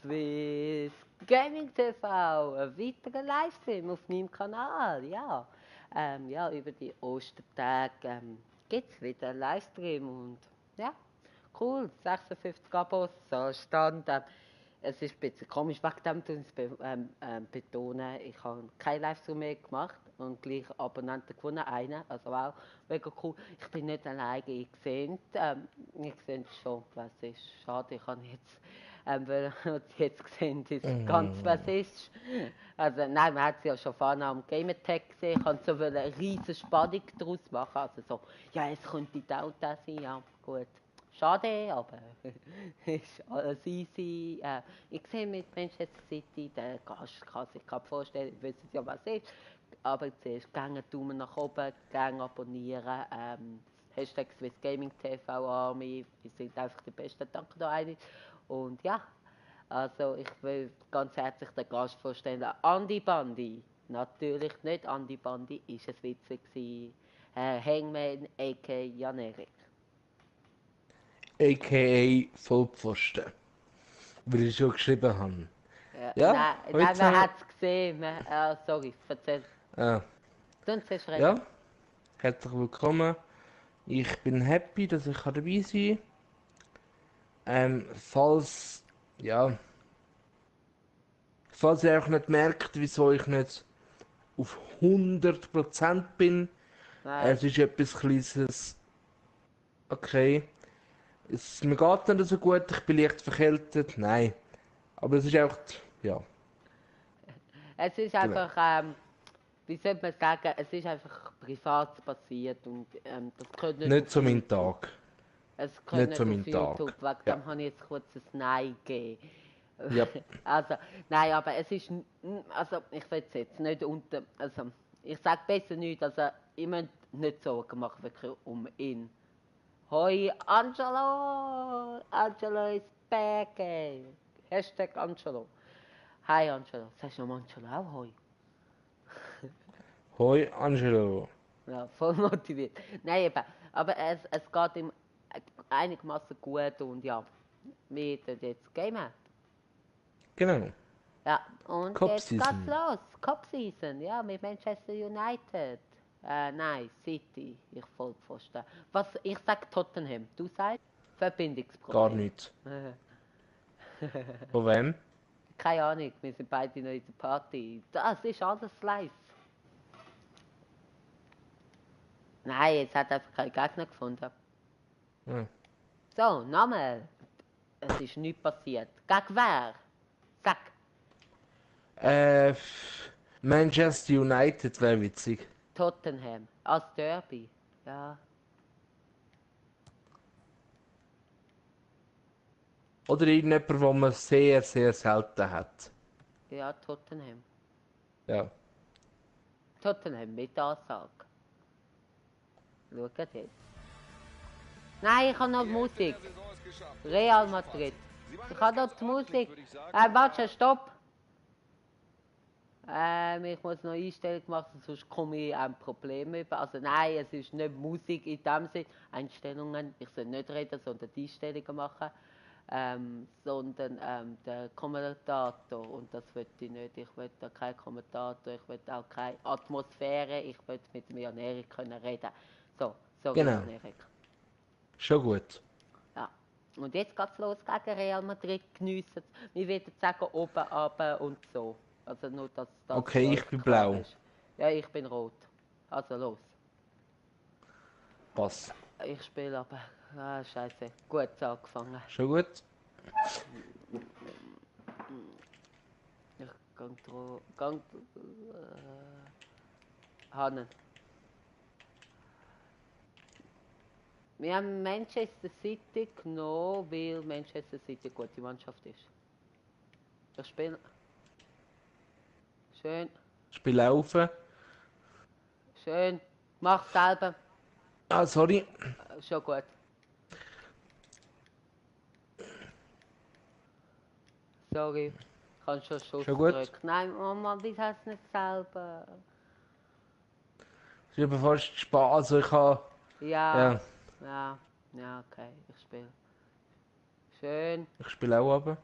Swiss Gaming TV, ein weiterer Livestream auf meinem Kanal, ja. Ja, über die Ostertage gibt es wieder einen Livestream und ja, cool, 56 Abos, so Stand. Es ist ein bisschen komisch, wegen dem tun sie betonen, ich habe keinen Livestream mehr gemacht und gleich Abonnenten gewonnen, einen, also auch mega cool. Ich bin nicht alleine, ich sehe schon, was ist. Schade, ich habe jetzt, weil Sie jetzt gesehen, ist ganz was ist. Also nein, man hat es ja schon vorne am Gamertag gesehen, ich kann so eine riesige Spannung daraus machen, also so, ja, es könnte auch das sein, ja, gut. Schade, aber ist alles easy. Ich sehe mit Manchester City, der Gast kann sich gerade vorstellen, ich weiß ja, was ist. Aber zuerst gerne Daumen nach oben, gerne abonnieren. Hashtag Swiss Gaming TV Army, wir sind einfach die Besten, danke noch einmal. Und ja, also ich will ganz herzlich den Gast vorstellen, Andi Bandi. Natürlich nicht Andi Bandi, ist es witzig gewesen. Hangman, a.k.a. Jan Erik. A.k.a. Vollpfosten, weil ich schon geschrieben habe. Ja, Nein, heute nein, man zusammen. hat es gesehen. Sorry, erzähl. Ah, Du uns zuerst reden. ja, herzlich willkommen. Ich bin happy, dass ich dabei sein kann. Ja, falls ihr auch nicht merkt, wieso ich nicht auf 100% bin, Nein. es ist etwas Kleines. Okay, mir geht nicht so gut, ich bin leicht verkältet. Nein, aber es ist auch, ja, Es ist genau. einfach, wie soll man sagen, es ist einfach privat passiert und das gehört nicht Nicht auf so mein YouTube. Tag. Es gehört Nicht so nicht auf mein YouTube, Tag. wegen Ja, dem habe ich jetzt kurz ein Nein gegeben. ja, Also, nein, aber es ist, also ich will es jetzt nicht unter, also ich sage besser nicht, also ich müsst nicht Sorgen machen, wirklich um ihn. Hoi Angelo! Angelo is back, ey. Hashtag Angelo. Hi Angelo. Sagst du noch Angelo auch Hoi? hoi Angelo. Ja, voll motiviert. Nein, eben. Aber es geht ihm einigermaßen gut und ja, wir tun jetzt gamen. Genau. Ja, und Cop jetzt geht's Season. los. Cup Season, ja, mit Manchester United. Nein, City, ich Vollpfosten. Was, ich sag Tottenham, du sagst? Gar Verbindungsproblem. nichts. Von wem? Keine Ahnung, wir sind beide noch in der Party. Das ist alles live. Nein, jetzt hat einfach keinen Gegner gefunden. Hm. So, Name. Es ist nichts passiert. Gegen wer? Sag. Äh, Manchester United wäre witzig. Tottenham. Als Derby. Ja. Oder irgendjemand, wo man sehr, sehr selten hat. Ja, Tottenham. Ja. Tottenham mit Ansage. Schaut jetzt. Nein, ich habe noch die Musik. Real Madrid. Ich habe noch die Musik. Warte, stopp. Ich muss noch Einstellung machen, sonst komme ich ein Problem über. Also nein, es ist nicht Musik in dem Sinne. Einstellungen, ich soll nicht reden, sondern die Einstellungen machen. Sondern der Kommentator. Und das will ich nicht. Ich will da keinen Kommentator, ich will auch keine Atmosphäre, ich will mit dem Jan Erik können reden. So, sorry Genau. Jan Erik. Schon gut. Ja. Und jetzt geht's los gegen Real Madrid, geniessen es. Wir würden sagen, oben, runter und so. Also nur, dass das für Okay, ich euch bin klar blau. ist. Ja, ich bin rot. Also los. Pass. Ich spiele aber. Ah, scheiße. Gut angefangen. Schon gut? Ich gang Hannen. Wir haben Manchester City genommen, weil Manchester City eine gute Mannschaft ist. Ich spiele. Schön, Spiel laufen. schön. Mach selber. Ah, sorry. Schon gut. Sorry. Ich habe schon Schuss Schon gut? gedrückt. Nein, Mama, wieso hast du nicht selber? Ich bin fast Spaß. Also ich habe. Ja, Ja, ja, ja, okay, ich spiele. Schön. ich spiele auch aber.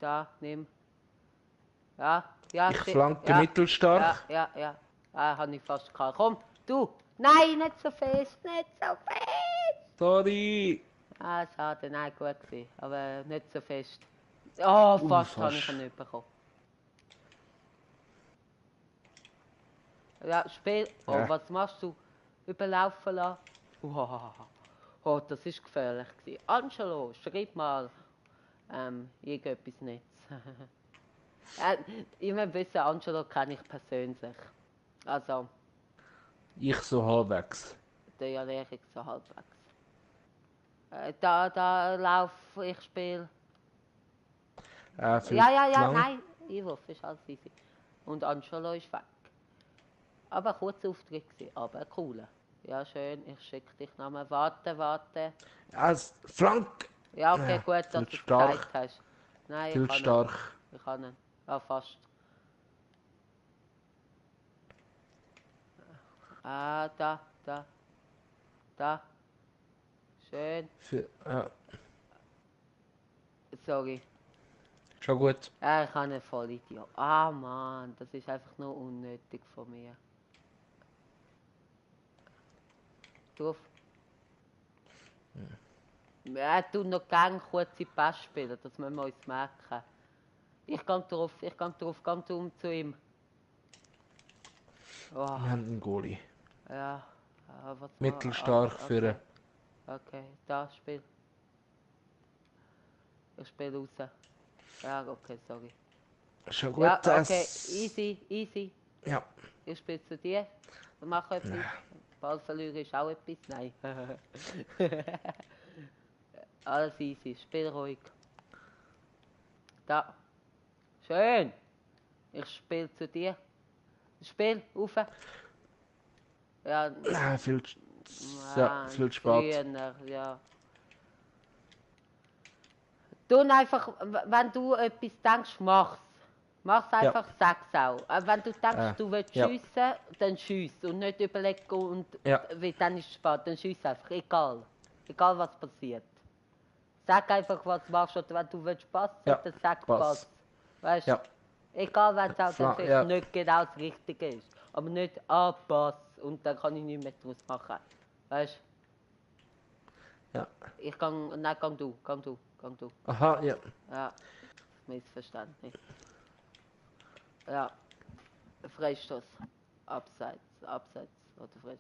Da, nimm. Ja, ja, Ich flanke ja, mittelstark. ja. Ah, habe ich fast gehabt. Komm, du! Nein, nicht so fest, nicht so fest! Sorry. Ah, schade, nein, gut gewesen, aber nicht so fest. Oh, fast habe ich Fast. ihn nicht bekommen. Ja, Spiel. Oh, Ja. was machst du? Überlaufen lassen? Oh, das ist gefährlich gewesen. Angelo, schreib mal irgendetwas Netz. Ihr müsst wissen, Angelo kenne ich persönlich. Also, Ich so halbwegs. der Jalering so halbwegs. Da lauf, ich spiele. Viel zu lang. Nein, Einwurf ist alles easy. Und Angelo ist weg. Aber ein kurzer Auftritt gewesen, aber ein cooler. Ja, schön, ich schicke dich nochmal. Warte. Flank. Ja, okay, Ja, gut, dass viel du zu es gesagt stark. hast. Nein, ich Viel zu kann ihn. stark. Ich kann ihn. Ja, fast. Ah, da. Schön. Ja, Sorry. schon gut. Ja, ich habe einen Vollidiot. Ah, Mann, das ist einfach nur unnötig von mir. Drauf. Ja, du noch gerne kurze Pass spielen, das müssen wir uns merken. Ich gehe drauf, geh du zu ihm. Oh, Wir haben einen Goalie. ja, was Mittelstark für. Okay, da, spiel. Ich spiele raus. Ja, okay, sorry. Schon gut. Ja, okay, easy. Ja. Ich spiele zu dir. Mach etwas. Ball verlieren ist auch etwas. Nein. Alles easy, spiel ruhig. Da. Schön. Ich spiele zu dir. Spiel, rauf. Ja, Viel zu spät. früher, ja. Tu einfach, wenn du etwas denkst, mach's. Mach's Ja. einfach, sag's auch. Wenn du denkst, du willst Ja. schiessen, dann schiess. Und nicht überlegen und Ja. dann ist es spät, dann schiess einfach. Egal. Egal was passiert. Sag einfach, was du machst. Oder wenn du willst passen, Ja, dann sag Pass. Pass. Weißt du? Ja. Egal, wenn es auch dann vielleicht Ja. nicht genau das Richtige ist. Aber nicht, ah, Pass. Und dann kann ich nichts mehr daraus machen. Weißt du? Ja. Nein, gang du. Aha, ja. Ja, Missverständnis. Ja, Freistoß. Abseits oder Freistoß.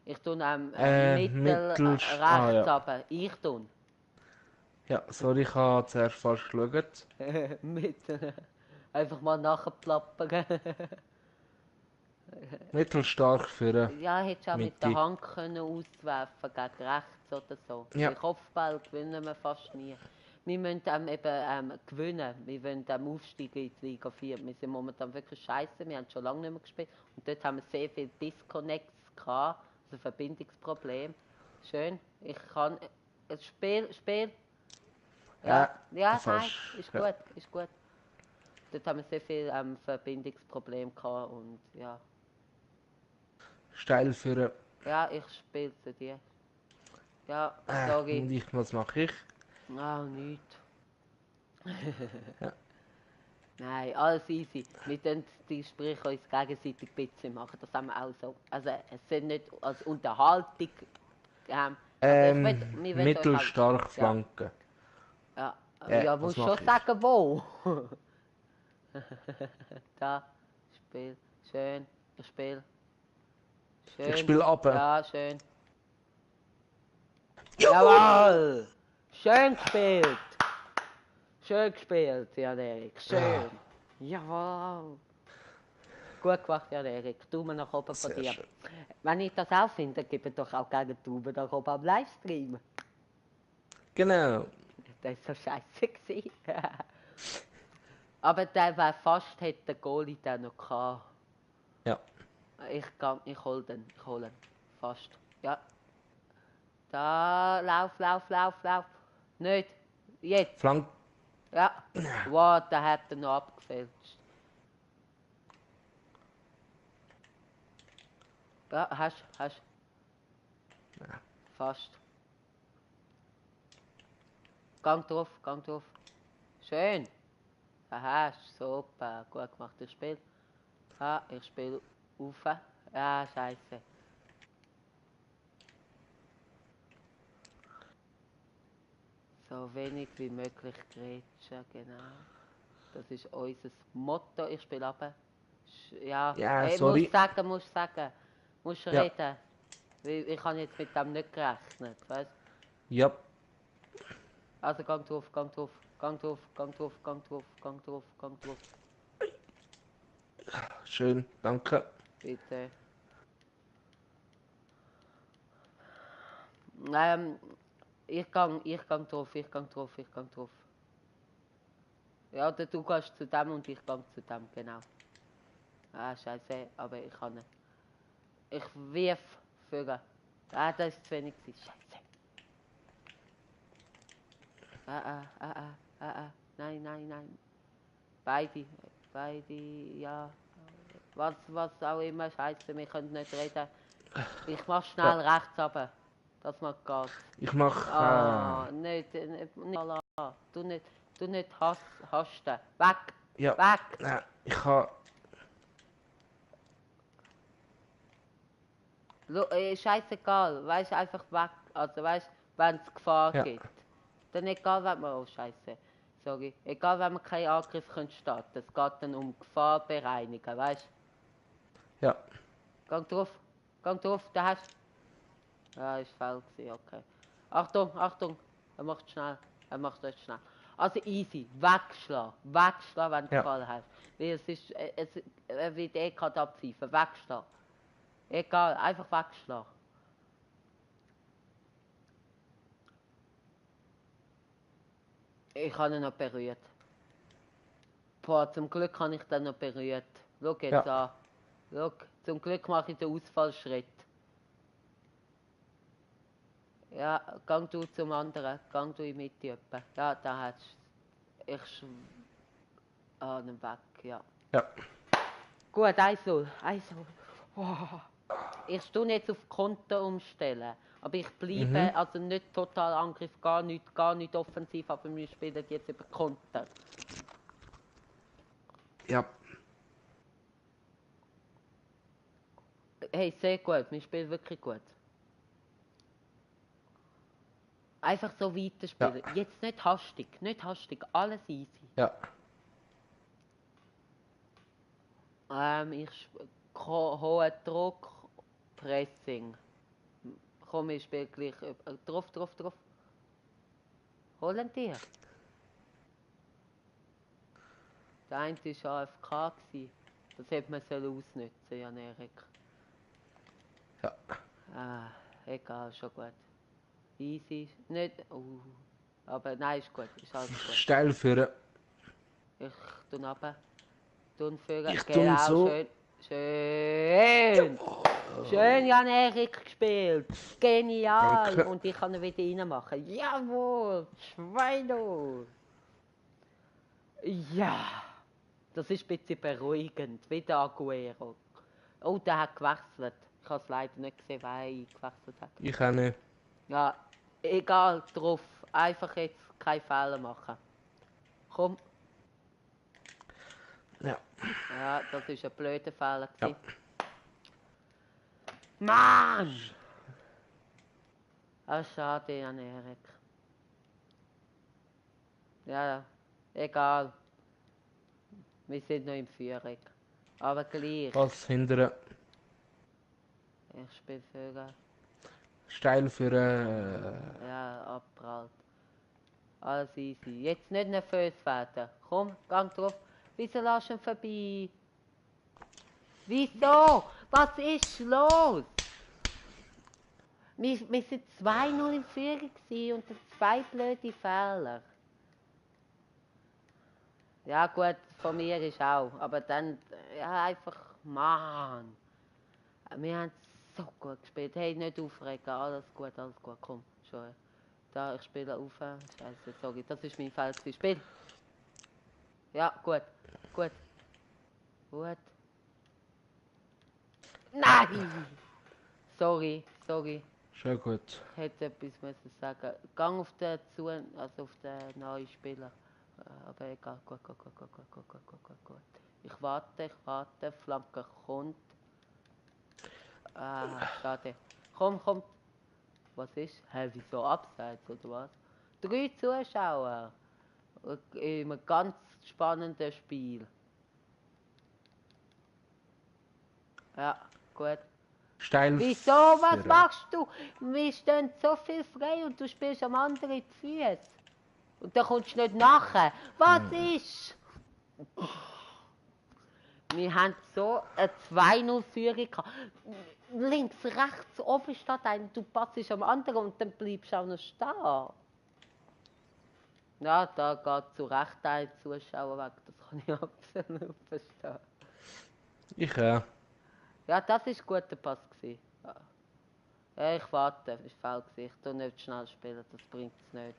Ich tue rechts Ja. runter. Ich tue. Ja, sorry, ich habe zuerst falsch geschaut. Einfach mal nachplappern. Mittelstark für Ja, hättest du auch mit der Mitte. Hand können auswerfen gegen rechts oder so. Ja. Bei Kopfball gewinnen wir fast nie. Wir müssen gewinnen. Wir wollen aufsteigen in die Liga 4. Wir sind momentan wirklich scheiße. Wir haben schon lange nicht mehr gespielt. Und dort haben wir sehr viele Disconnects gehabt. Also Verbindungsprobleme. Schön. Ich kann. Spiel. Ja, nein, fast. ist Ja. gut. Dort haben wir sehr viele Verbindungsprobleme gehabt und ja. Steil für. Ja, ich spiele zu dir. Ja, Und sorry. was mache ich? Ah, nichts. Ja. Nein, alles easy. Wir können die Gespräche uns gegenseitig ein bisschen machen. Das haben wir auch so. Also, es sind nicht als Unterhaltung. Aber wir wollen Mittelstark euch flanken. ja, Was musst mache schon ich? sagen, wo. Da, Spiel. Schön. Ich spiele. Schön. Ich spiele ab. Ja, schön. Jawohl! Schön gespielt! Schön gespielt, Jan Erik. Schön. Jawohl. Gut gemacht, Jan Erik. Daumen nach oben von dir. Schön. Wenn ich das auch finde, gib mir doch auch gerne Daumen nach oben am Livestream. Genau. Das war so scheiße gewesen. Aber der war fast, hätte der Goalie den noch gehabt. Ja. Ich hol den. Fast. Ja. Da, lauf. Nicht. Jetzt. Flank. Ja. Wow, der hat er noch abgefälscht. Ja, hast. Ja. Fast. Gang drauf. Schön. Aha, super, gut gemacht, ich spiele. Ah, ich spiele auf. Ah, scheiße. So wenig wie möglich grätschen, genau. Das ist unser Motto, ich spiele ab. Ja, Ja, hey, sorry. musst sagen. Musst Ja. reden. Weil ich habe jetzt mit dem nicht gerechnet, weißt du? Ja. Also gang drauf, gang drauf, gang drauf, gang drauf, gang drauf, gang drauf, gang drauf. Schön, danke. Bitte. Ähm, ich gang drauf, ich gang drauf, ich gang drauf. Ja, oder du gehst zu dem und ich gang zu dem, genau. Ah, scheiße, aber ich kann nicht. Ich wirf Vögel. Ah, das ist zu wenig gewesen. Scheiße. Nein, nein, nein. Beide, ja. Was auch immer, scheiße, wir können nicht reden. Ich mach Ja. schnell rechts runter, dass man geht. Ich mach. Ah, nicht la. Du nicht hasten. Weg, Ja. weg. Ich kann. Scheißegal, weißt einfach weg. Also weißt, wenn es Gefahr Ja. gibt. Dann egal, wenn man, oh Scheiße, sorry, egal, wenn man keinen Angriff starten, es geht dann um Gefahr bereinigen, weißt? Ja. Gang drauf, da hast. Ja, ist faul gewesen, okay. Achtung, Achtung, er macht das schnell. Also easy, wegschlagen, wenn du Ja. Fall hast. Weil er wird eh gerade abpfeifen, wegschlagen. Egal, einfach wegschlagen. Ich habe ihn noch berührt. Boah, zum Glück habe ich den noch berührt. Schau jetzt Ja. an. Schau, zum Glück mache ich den Ausfallschritt. Ja, gang du zum anderen. Gang du in die Mitte etwa. Ja, da hast du. Einen weg, ja. Ja. Gut, 1-0. Wow. Ich tue jetzt auf Konter umstellen. Aber ich bleibe, also nicht total Angriff, gar nicht offensiv, aber wir spielen jetzt über Konter. Ja. Hey, sehr gut, wir spielen wirklich gut. Einfach so weiterspielen. Ja. Jetzt nicht hastig, alles easy. Ja. Hoher Druck, Pressing. Komm, ich spiele gleich. Drauf. Holen dir. Der eine war AFK. Das hätte man ausnutzen sollen, Jan Erik. Ja. Ah, egal, schon gut. Easy, nicht. Aber nein, ist gut, ist alles gut. Steil führen. Ich tue runter. Tun Vögel. Ich tue Genau, so. Schön. Schön, Jan Erik gespielt. Genial. Danke. Und ich kann ihn wieder reinmachen. Jawohl, 2-0. Ja, das ist ein bisschen beruhigend. Wieder Aguero. Oh, der hat gewechselt. Ich habe es leider nicht gesehen, weil er gewechselt hat. Ich auch nicht. Ja, egal, drauf. Einfach jetzt keine Fehler machen. Komm. Ja. Ja, das war ein blöder Fehler. Ja. Mann! Ah, schade, Jan Erik. Ja, egal. Wir sind noch in Führung. Aber gleich. Was hindern? Ich spiele Vögel. Steil führen. Ja, abprallt. Alles easy. Jetzt nicht nervös werden. Komm, gang drauf. Wieso lass ihn vorbei? Wieso? Was ist los? Wir sind 2-0 in Führung und das 2 blöde Fehler. Ja gut, von mir ist auch. Aber dann, ja einfach, Mann. Wir haben so gut gespielt. Hey, nicht aufregen. Alles gut, komm, schon. Da, ich spiele auf. Scheiße, sorry, das ist mein Feld. Spiel. Ja, gut. Nein! Sorry. Schon gut. Ich hätte etwas müssen sagen. Gang auf den zu, also auf den neuen Spieler. Aber egal, gut, gut, gut, gut, gut, gut, gut, gut, gut, gut. Ich warte, Flanke kommt. Ah, schade. Komm. Was ist? Hä, wieso abseits oder was? 3 Zuschauer. In einem ganz spannenden Spiel. Ja, gut. Steil Wieso? Was führen. machst du? Wir stehen so viel frei und du spielst am anderen die Füße. Und dann kommst du nicht nachher. Was ist? Wir haben so eine 2-0-Führung gehabt. Links, rechts, oben steht einer, du passest am anderen und dann bleibst du auch noch stehen. Ja, da geht zu Recht ein Zuschauer weg, das kann ich absolut verstehen. Ich Ja, das war ein guter Pass. Ja, ich warte, ist faul gewesen. Ich tu nicht schnell spielen, das bringt es nicht.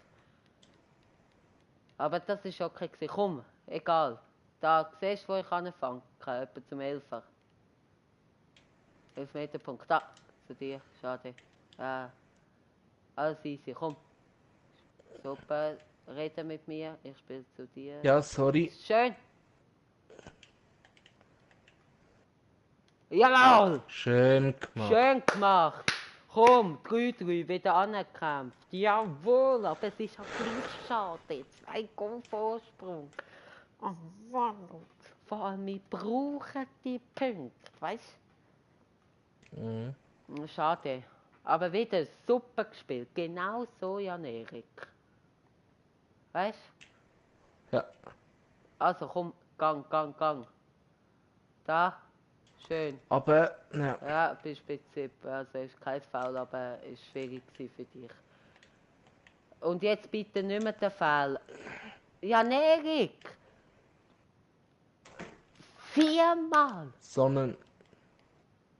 Aber das ist okay gewesen. Komm, egal. Da siehst du, wo ich anfange. Etwa zum 11. 11 Meter Punkt. Da, zu dir. Schade. Alles easy. Komm. Super. Rede mit mir. Ich spiele zu dir. Ja, sorry. Schön. Jawohl. Schön gemacht. Schön gemacht. Komm, 3-3, wieder angekämpft. Jawohl, aber es ist auch gleich schade. 2 Goal Vorsprung. Oh Mann. Vor allem, wir brauchen die Punkte, weißt Mhm. du? Schade. Aber wieder super gespielt. Genau so, Jan-Erik. Weißt du? Ja. Also komm, Gang. Da. Schön. Aber, ja. Ja, bist ein bisschen, also ist kein Foul, aber ist schwierig gewesen für dich. Und jetzt bitte nicht mehr den Foul. Jan-Erik! 4-mal! Sondern,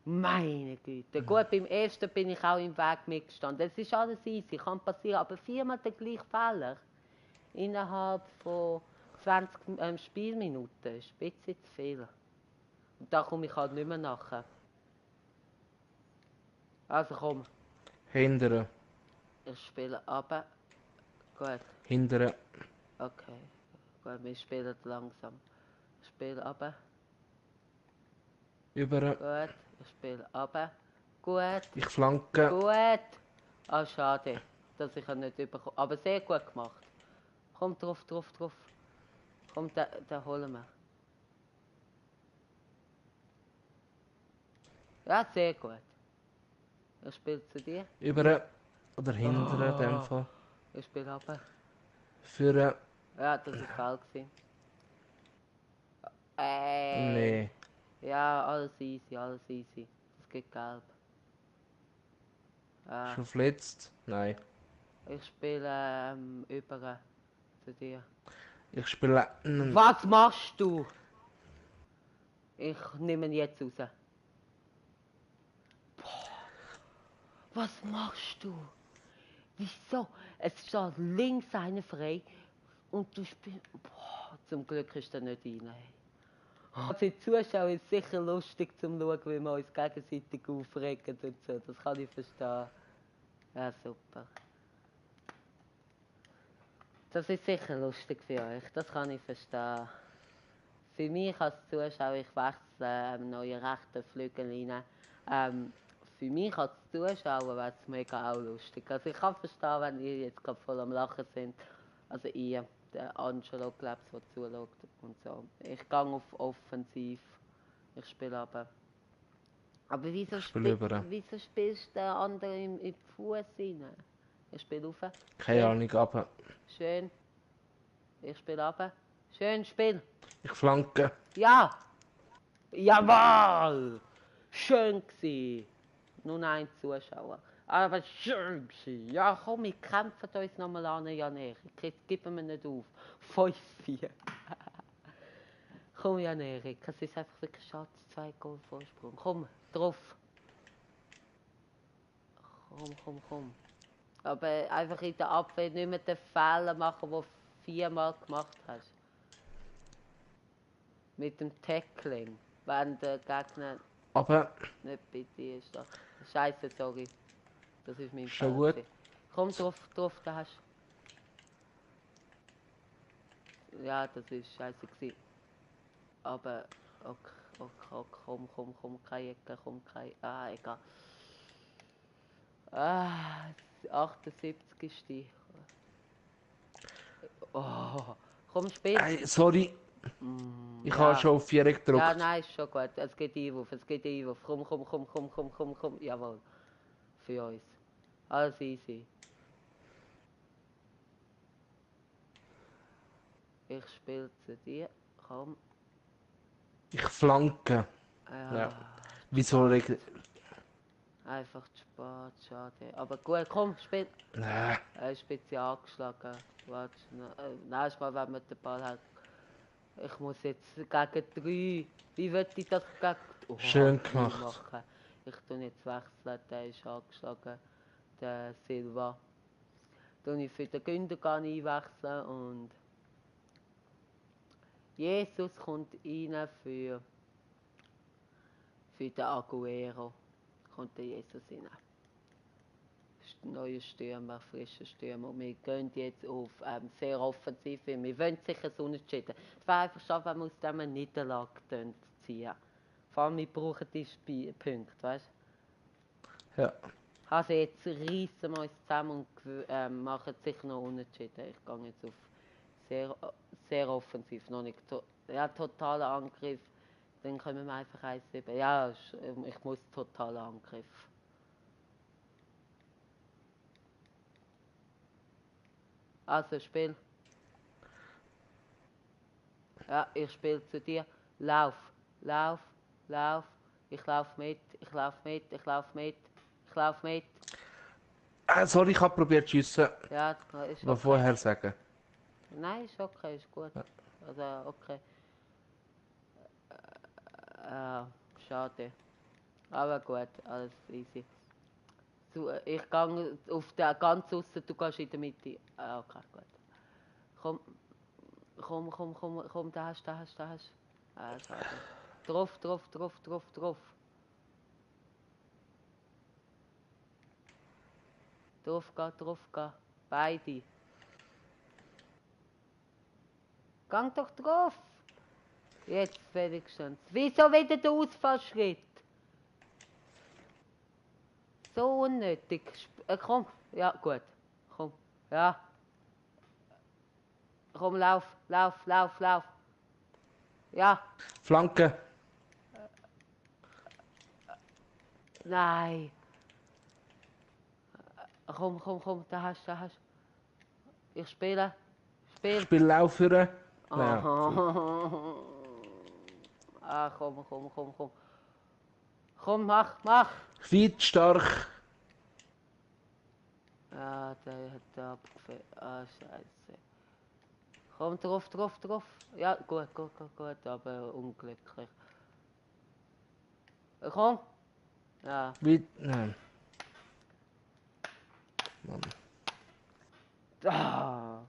Meine Güte. Gut, beim ersten bin ich auch im Weg mitgestanden. Es ist alles easy, kann passieren. Aber 4-mal der gleiche Fehler. Innerhalb von 20 Spielminuten ist ein bisschen zu viel. Und da komme ich halt nicht mehr nachher. Also komm, hindern. ich spiele runter. Gut, Hindern. okay. Gut, wir spielen langsam. Ich spiele runter. Über. Gut, ich spiele runter. Gut, Ich flanke. gut. Ah, schade, dass ich ihn nicht überkomme. Aber sehr gut gemacht. Komm drauf. Komm, den holen wir. Ja, sehr gut. Ich spiele zu dir. Über. Oder hindern, in dem Fall. Ich spiele runter. Führen. Ja, das war faul gewesen. Ey. Nee. Ja, alles easy. Das geht gelb. Schon verletzt? Nein. Ich spiele über zu dir. Ich spiele. Was machst du? Ich nehme ihn jetzt raus. Boah, was machst du? Wieso? Es steht links einer frei und du spielst. Boah, zum Glück ist er nicht rein. Hey. Für die Zuschauer ist es sicher lustig zum Schauen, wie wir uns gegenseitig aufregen und so. Das kann ich verstehen. Ja, super. Das ist sicher lustig für euch, das kann ich verstehen. Für mich als Zuschauer, ich wechsle einen neuen rechten Flügel rein. Für mich als Zuschauer wäre es mega auch lustig. Also ich kann verstehen, wenn ihr jetzt gerade voll am Lachen sind. Also ihr, der Angelo, glaube ich, der zuschaut und so. Ich gehe auf offensiv, ich spiele aber. Aber wieso, wieso spielst du den anderen im Fuß rein? Ich spiele rauf. Keine Ahnung, aber. Schön. Ich spiele runter. Schön Spiel. Ich flanke. Ja. Jawohl. Schön gsi. Nur ein Zuschauer. Aber schön gsi. Ja komm, wir kämpfen uns nochmal an, Jan-Erik. Jetzt geben wir nicht auf. 5-4. Komm, Jan-Erik. Es ist einfach wirklich schade. 2 Goal Vorsprung. Komm, drauf. Komm. Aber einfach in der Abwehr nicht mehr den Fehler machen, den du 4-mal gemacht hast. Mit dem Tackling, wenn der Gegner Aber. nicht bei dir ist. Scheiße, sorry. Das ist mein Schon Fehler. gut. Komm drauf, da hast Ja, das ist scheiße gewesen. Aber, okay, komm, keine Ecke, egal. Ah, 78 ist die. Oh, komm, spiel. Hey, sorry, ich habe Ja. schon auf 4 Ja, gedrückt. nein, ist schon gut. Es geht Einwurf. Komm. Jawohl. Für uns. Alles easy. Ich spiele zu dir. Komm. Ich flanke. Ja. Ja. Wieso reg... Einfach zu spät, schade. Aber gut, komm, spiel. Nee. Er ist ein bisschen angeschlagen. Warte, nächstes Mal, wenn man den Ball hat. Ich muss jetzt gegen 3. Wie will ich das gegen Schön 3 gemacht. machen? Ich tue jetzt wechseln, der ist angeschlagen. Der Silva. Tue ich für den Gündogan einwechseln und Jesus kommt rein für den Aguero. Kommt der Jesus rein. Neue Stürmer, frische Stürmer. Und wir gehen jetzt auf sehr offensiv. Wir wollen sicher so unentschieden. Es wäre einfach schade, wenn wir aus dieser Niederlage ziehen. Vor allem, wir brauchen die Punkte, weißt du? Ja. Also jetzt reissen wir uns zusammen und machen sicher noch unentschieden. Ich gehe jetzt auf sehr offensiv. Noch nicht totaler Angriff. Dann können wir einfach 1-7. Ja, ich muss totaler Angriff. Also, Spiel. Ja, ich spiele zu dir. Lauf. Ich lauf mit. Sorry, ich habe probiert zu schiessen. Ja, ist Aber okay. vorher sagen. Nein, ist okay, ist gut. Ja. Also, okay. Schade. Aber gut, alles easy. Ich gehe auf den ganz aussen, du gehst in der Mitte. Okay, gut. Komm, da hast. Schade. Drauf. Drauf gehen. Beide. Gang doch drauf. Jetzt wenigstens. Wieso wieder der Ausfallschritt? So unnötig. Komm. Ja, gut. Komm. Ja. Komm, lauf. Ja. Flanke. Nein. Komm, da hast. Ich spiele. Spiel Lauf führen. Ja. Aha. Ah, komm. Komm, mach. Fit, stark. Ja, der hat abgefällt. Ah, scheiße. Komm, drauf. Ja, gut, aber unglücklich. Komm. Ja. Weit. Nein. Mann. Ah,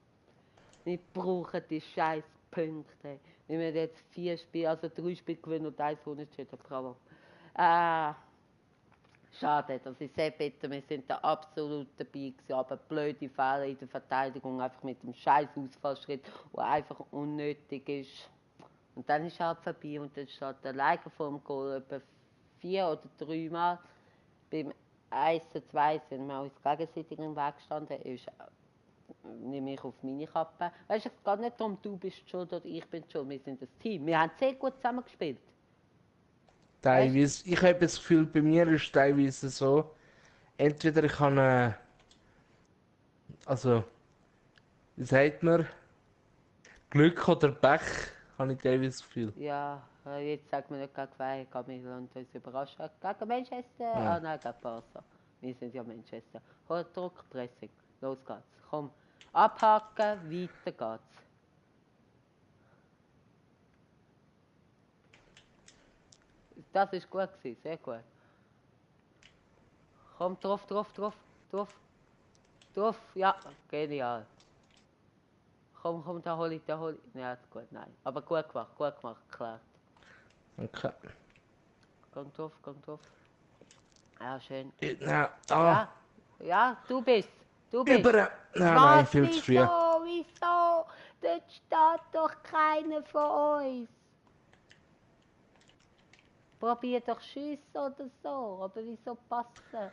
wir brauchen die scheiß Punkte. Wir müssen jetzt 4 Spiele, also 3 Spiele gewinnen und 1 unentschieden. Bravo. Schade, das ist sehr bitter. Wir sind da absolut dabei gewesen, aber blöde Fehler in der Verteidigung, einfach mit dem scheiß Ausfallschritt, der einfach unnötig ist. Und dann ist er halt vorbei und dann steht der Leiger vor dem Goal etwa 4 oder 3 Mal. Beim 1 zu 2 sind wir uns gegenseitig im Weg gestanden. Nehme ich auf meine Kappe. Weißt du, es geht nicht darum, du bist schuld oder ich bin schuld. Wir sind ein Team. Wir haben sehr gut zusammen gespielt. Teilweise. Ich habe das Gefühl, bei mir ist es teilweise so. Entweder ich habe also, wie sagt man? Glück oder Pech, habe ich teilweise das Gefühl. Ja, jetzt sagt man nicht gegen wen, wir lassen uns überraschen. Gegen Manchester? Ja. Ah nein, gegen Barca. Wir sind ja Manchester. Druck, Pressing. Los geht's. Komm. Abhaken, weiter geht's. Das ist gut gewesen, sehr gut. Komm, drauf. Ja, genial. Komm, da hol ich. Ja, gut, nein. Aber gut gemacht, klar. Okay. Komm drauf. Ja, schön. Ja, Ja, du bist. Über. Nein, viel zu früh. Wieso? Dort steht doch keiner von uns. Probier doch schiessen oder so, aber wieso passen?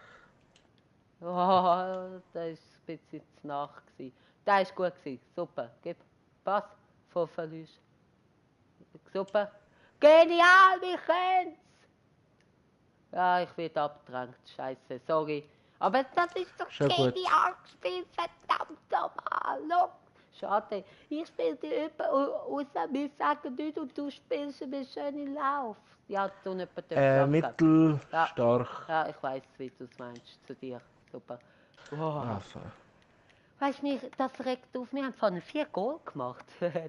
Oh, das war ein bisschen zu nach. Das war gut, super, gib, pass, vor Verlust. Super, genial, wir können's! Ja, ich werde abgedrängt, scheiße, sorry. Aber das ist doch Schon gut. genial gespielt, verdammt nochmal, look. Schade, ich spiele die über, außer wir sagen nicht und du spielst einen schönen Lauf. Ja, du nicht bei der Flanke. Mittelstark. Ja, ich weiß, wie du es meinst, zu dir. Super. Wow. Ah, Weißt du, das regt auf, wir haben vorhin 4 Goal gemacht.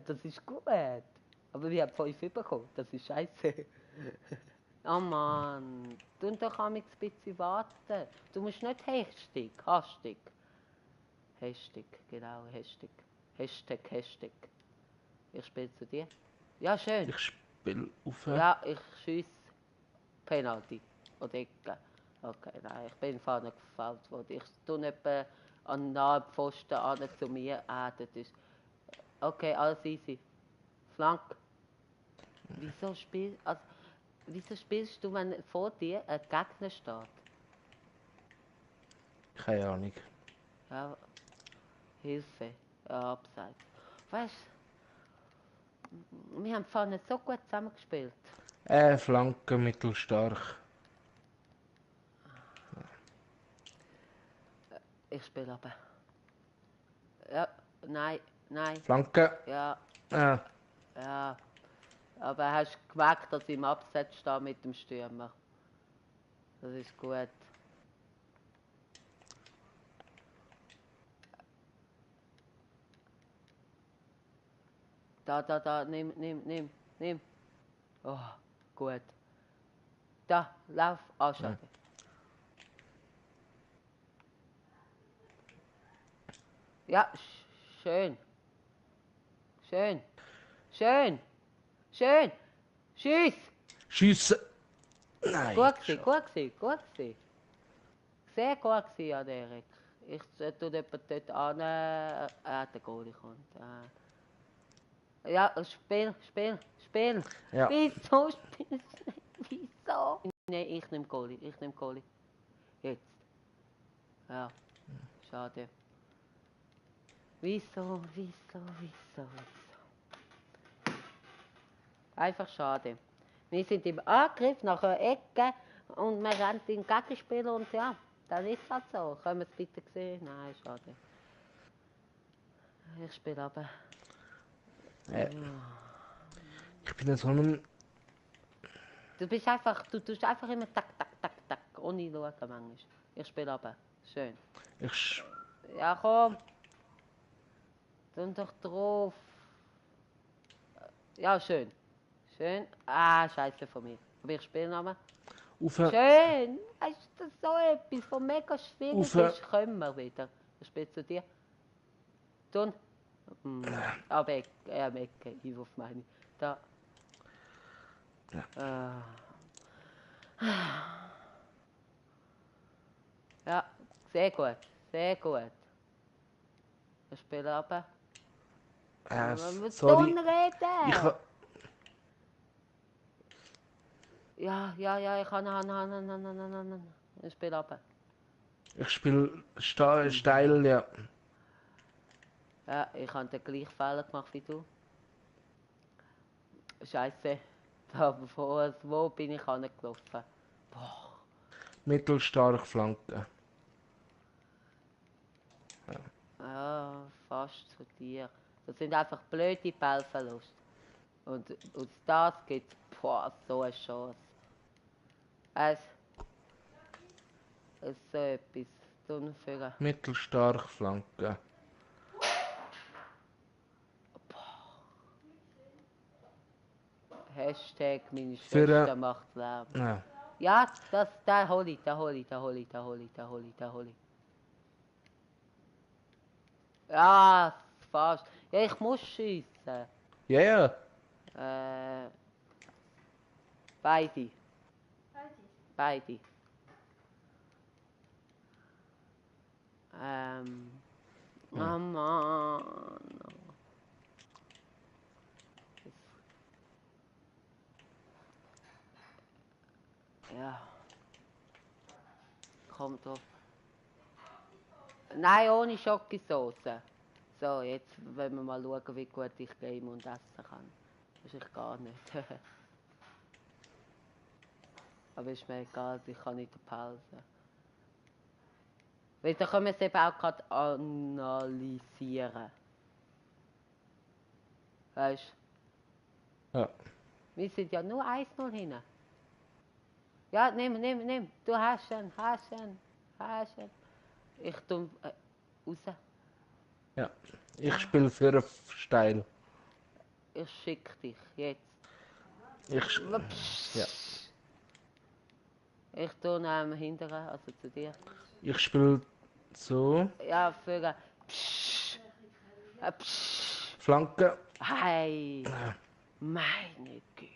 Das ist gut. Aber wir haben 5 bekommen, das ist scheiße. Oh Mann, du doch ein bisschen warten. Du musst nicht Hashtag. Hashtag, genau, Hashtag. Hashtag. Ich spiele zu dir. Ja, schön. ich spiele auf. Ja, ich schieße Penalty oder Ecke. Okay, nein, ich bin vorne gefault worden. Ich tue etwa an den nahen Pfosten an zu mir. Ah, das ist... Okay, alles easy. Flank. Wieso spielst du, wenn vor dir ein Gegner steht? Keine Ahnung. Ja, Hilfe. Ja, abseits. Weißt du, wir haben vorne so gut zusammengespielt. Flanke mittelstark. Ich spiele aber. Ja, nein. Flanke. Ja, Ah, ja. Aber hast du gemerkt, dass ich im Abseits stehe mit dem Stürmer? Das ist gut. Da, nimm. Oh, gut. Da, lauf. Ah, schade. Ja, schön. Schieß! Schiessen. Nein. Gut geschafft. gewesen. Sehr gut gewesen, ja, Erik. Ich tue jemanden dort an. Der Goalie kommt. Ja, Spiel. Ja. Wieso spielst du nicht? Wieso? Nein, ich nehme Goalie. Jetzt. Ja, schade. Wieso? Einfach schade. Wir sind im Angriff nach einer Ecke und wir rennen den Gegenspieler und ja, dann ist es halt so. Können wir es bitte sehen? Nein, schade. Ich spiele aber. Ich bin so ein. Du tust einfach immer tak, ohne schauen manchmal. Ich spiele aber. Schön. Ja, komm. Tu doch drauf. Ja, schön. Ah, scheiße von mir. Aber ich spiele nochmal. Schön. Ist das so etwas, was mega schwierig ist, können wir wieder. Ich spiele zu dir. Tun. Aber Ecke, Ivo meine ich. Da. Ja, sehr gut. Ich spiele aber. Sorry. Reden! Ja, ich kann. Ich spiele aber. Ich spiele steil, ja. Ja, ich habe den gleichen Fehler gemacht wie du. Scheiße. Wo bin ich angelaufen? Boah. Mittelstark Flanke. Ja, fast zu dir. Das sind einfach blöde Ballverluste. Und aus das gibt es so eine Chance. Es so etwas tun für. Mittelstark Flanke. Hashtag meine Schwester macht Lärm. Ja. Ja, da hol ich. Ja, fast. Ja, ich muss schiessen. Ja. Beide. Oh Mann. Ja. Kommt drauf. Nein, ohne Schokosauce. So, jetzt wollen wir mal schauen, wie gut ich game und essen kann. Das ist gar nicht. Aber ist mir egal, ich kann nicht eine Pause. Weil da können wir es eben auch gerade analysieren. Weißt Ja. du? Wir sind ja nur 1-0 hinten. Ja, nimm. Du hast ihn. Ich tue raus. Ja. Ich spiele für einen Steil. Ich schicke dich jetzt. Ja. Ich tue hinteren, also zu dir. Ich spiele so. Ja, für Flanke. Hey, meine Güte.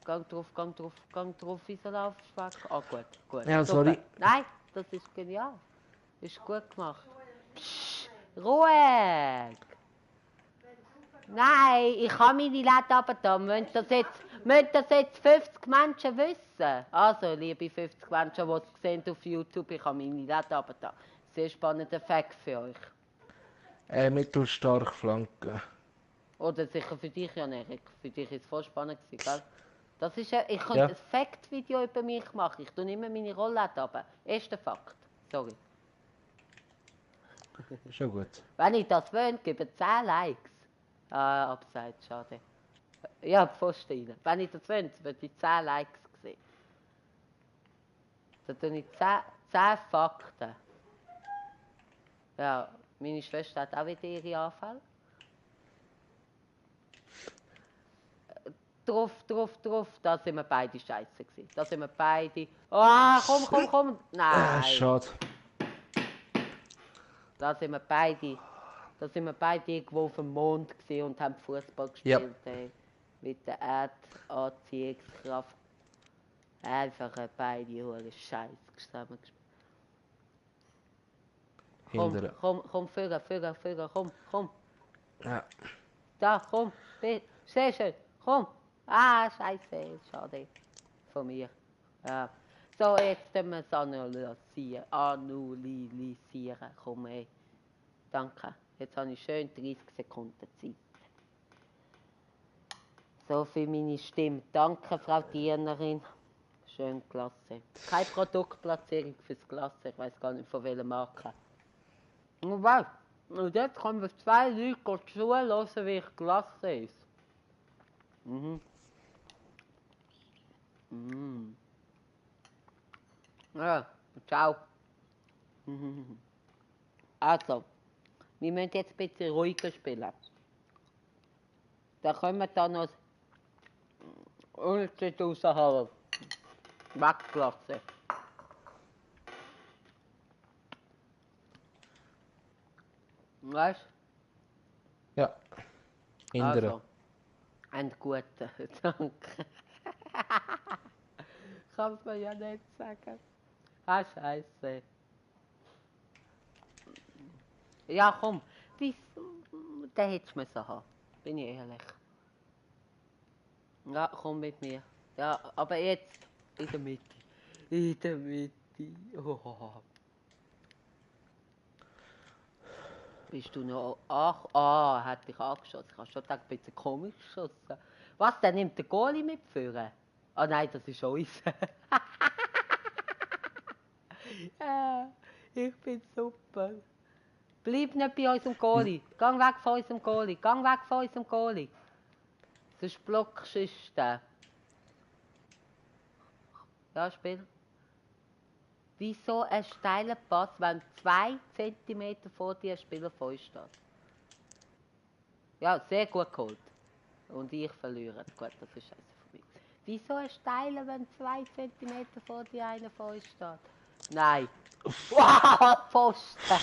Gang drauf, wie soll aufschwack? Ah, gut. Ja, Super. sorry. Nein, das ist genial. Ist gut gemacht. Ruhig! Nein, ich habe meine Läden runtergetan. Müssen das jetzt 50 Menschen wissen? Also, liebe 50 Menschen, die es sehen auf YouTube, ich habe meine Läden runtergetan. Sehr spannender Fakt für euch. Mittelstark Flanke. Oder sicher für dich, Jan Erik. Für dich war es voll spannend, gell? Das ist ich könnte Ja. ein Fact-Video über mich machen. Ich tue immer meine Rollläden runter. Erster Fakt. Sorry. Schon gut. Wenn ich das will, gebe 10 Likes. Ah, abseits, schade. Ja, Pfosten rein. Wenn ich das will, würde ich 10 Likes sehen. Dann tue ich 10 Fakten. Ja, meine Schwester hat auch wieder ihre Anfälle. Drauf. Da sind wir beide scheiße gewesen. Da sind wir beide... Ah, komm. Nein. Schade. Da sind wir beide irgendwo auf dem Mond und haben Fußball gespielt. Ja. Mit der Erdanziehungskraft. Einfach beide hure Scheiß zusammengespielt. Hindern. Komm, Führer, komm. Ja. Da, komm, sehr schön, komm. Ah, Scheiße, schade. Von mir. Ja. So, jetzt können wir es analysieren. Komm, ey. Danke. Jetzt habe ich schön 30 Sekunden Zeit. So für meine Stimme. Danke, Frau Dienerin. Schön, klasse. Keine Produktplatzierung fürs Klasse. Ich weiß gar nicht, von welcher Marke. Und was? Und jetzt kommen wir 2 Leute zuhören, wie ich Klasse ist. Ja, ciao. Also, wir müssen jetzt ein bisschen ruhiger spielen. Da können wir dann noch Ulzit raushauen. Weglassen. Weißt du? Ja. Hindern. Also, einen guten, danke. Kann es mir ja nicht sagen. Ah, Scheiße. Ja, komm. Den hättest du müssen haben. Bin ich ehrlich. Ja, komm mit mir. Ja, aber jetzt in der Mitte. In der Mitte. Oh. Bist du noch... Ach, hat dich angeschossen. Ich habe schon gedacht, ein bisschen komisch geschossen. Was, der nimmt den Goalie mitführen? Ah nein, das ist uns. Ja, ich bin super. Bleib nicht bei unserem Goalie. Gang weg von unserem Goalie. Sonst blockst du den. Ja, spiel. Wieso ein steiler Pass, wenn 2 cm vor dir ein Spieler vor uns steht? Ja, sehr gut geholt. Und ich verliere. Gut, das ist scheiße für mich. Wieso ein steiler, wenn 2 cm vor dir einer vor uns steht? Nein. Wow, Pfosten!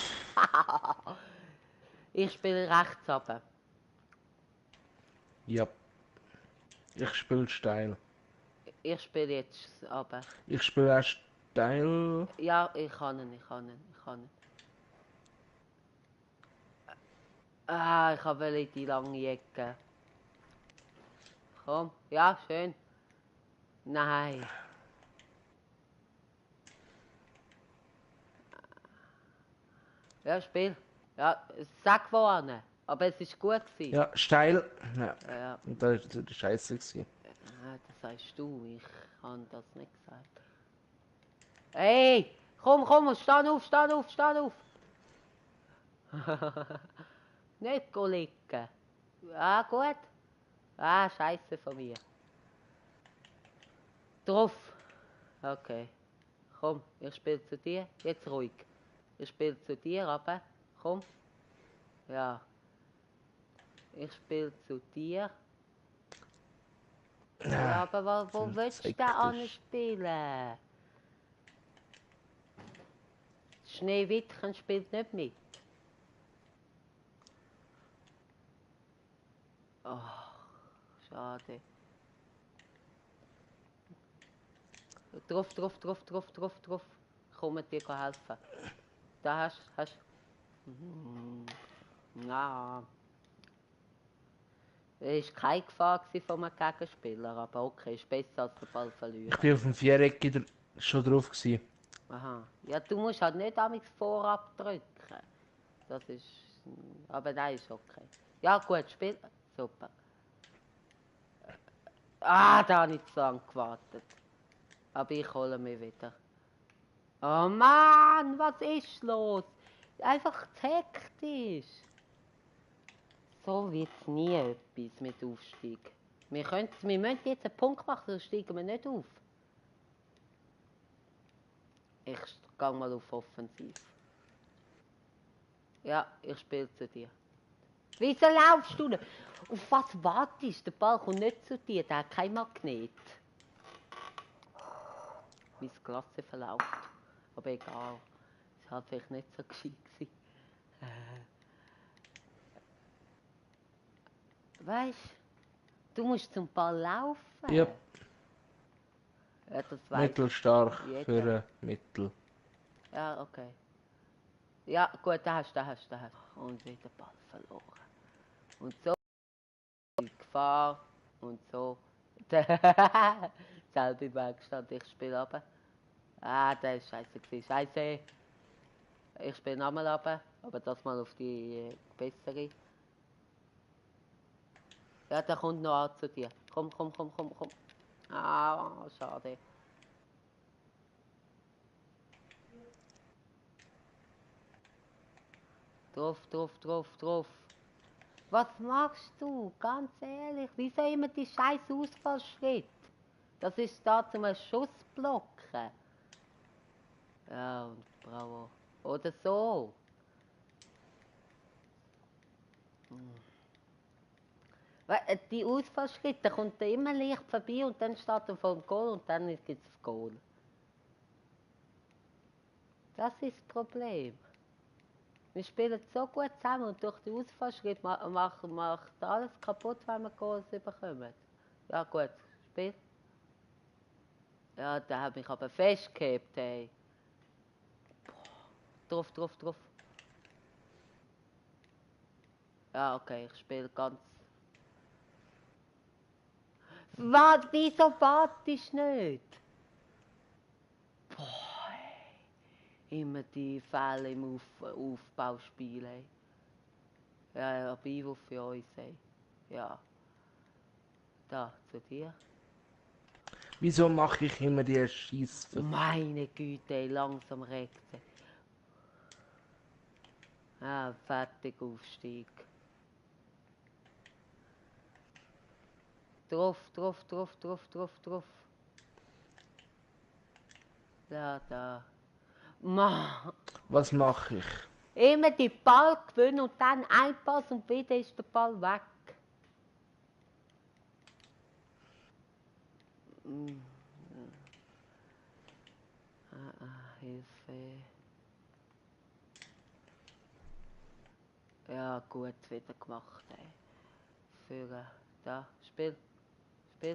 Ich spiele rechts runter. Ja. Ich spiele steil. Ich spiele jetzt runter. Ich spiele erst steil. Ja, ich kann ihn. Ah, ich wollte in die lange Ecke. Komm, ja, schön. Nein. Ja, Spiel. Ja, sag wohin. Aber es war gut gewesen. Ja, steil. Ja. Ja, Und da ist die Scheiße gewesen. das sagst du, ich habe das nicht gesagt. Hey, komm, steh auf. Nicht go liegen. Ah, gut. Ah, Scheiße von mir. Drauf. Okay. Komm, ich spiele zu dir. Jetzt ruhig. Ich spiele zu dir, aber komm. Ja. Ich spiele zu dir. Ja, Ja, aber wo viel willst zu du da hektisch. anspielen? Schneewittchen spielt nicht mit. Oh, schade. Drauf. Ich komme dir helfen. Da hast. Ja. Es war keine Gefahr von einem Gegenspieler, aber okay, ist besser als den Ball Ich verlieren. bin auf dem Viereck schon drauf gewesen. Aha. Ja, du musst halt nicht amigs vorab drücken. Das ist. Aber nein, ist okay. Ja, gut, Spiel. Super. Ah, da habe ich zu lange gewartet. Aber ich hole mich wieder. Oh Mann, was ist los? Einfach zu hektisch. So wird es nie etwas mit Aufstieg. Wir müssen jetzt einen Punkt machen, sonst steigen wir nicht auf. Ich gehe mal auf Offensiv. Ja, ich spiele zu dir. Wieso laufst du nicht? Auf was wartest du? Der Ball kommt nicht zu dir, der hat kein Magnet. Mein Klasse verläuft. Aber egal. Das war vielleicht nicht so gescheit. Weißt du, musst zum Ball laufen. Ja, Ja, das weiß mittelstark jeder. für Mittel. Ja, okay. Ja, gut, da hast du. Und wieder Ball verloren. Und so in Gefahr. Und so. Selbe im Werkstatt, ich spiele runter. Ah, der ist scheiße gewesen. Scheiße. Ich spiele nochmal runter, aber das mal auf die bessere. Ja, der kommt noch an zu dir. Komm. Ah, schade. Drauf. Was machst du? Ganz ehrlich, wieso immer die scheiß Ausfallschritt? Das ist da zum Schuss blocken. Ja, und bravo. Oder so. Die Ausfallschritte kommt er immer leicht vorbei und dann steht er vor dem Goal und dann gibt es das Goal. Das ist das Problem. Wir spielen so gut zusammen und durch die Ausfallschritte macht alles kaputt, wenn wir Goals bekommen. Ja gut, Spiel. Ja, der hat mich aber festgehabt, ey. Drauf. Ja, okay, ich spiele ganz. Was? Wieso wartest du nicht? Boah, ey. Immer die Fälle im Aufbauspiel, ey. Ja, aber Einwurf für uns, ey. Ja. Da, zu dir. Wieso mache ich immer die Scheiß? Meine Güte, ey, langsam regt sie. Ah, fertig Aufstieg. Drauf. Ja, da. Mann. Was mache ich? Immer die Ball gewinnen und dann ein Pass und wieder ist der Ball weg. Hilfe. Ja, gut, wieder gemacht, ey. Für, da, Spiel. Ja,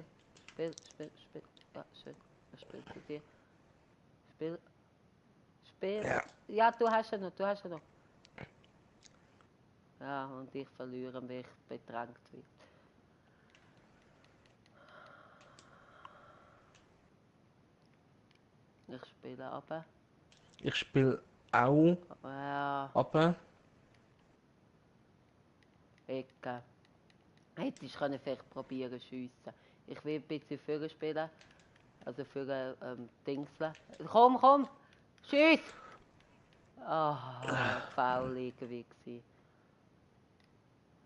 schön. Ich spiele zu dir. Spiel. Ja. Ja, du hast ja noch. Ja, und ich verliere mich bedrängt wird. Ich spiele aber. Ich spiele auch Ja, aber. Ecke. Hätte ich können vielleicht probieren zu schiessen. Ich will ein bisschen früher spielen. Also für Dingsle. Komm! Schiess! Ah, faul irgendwie.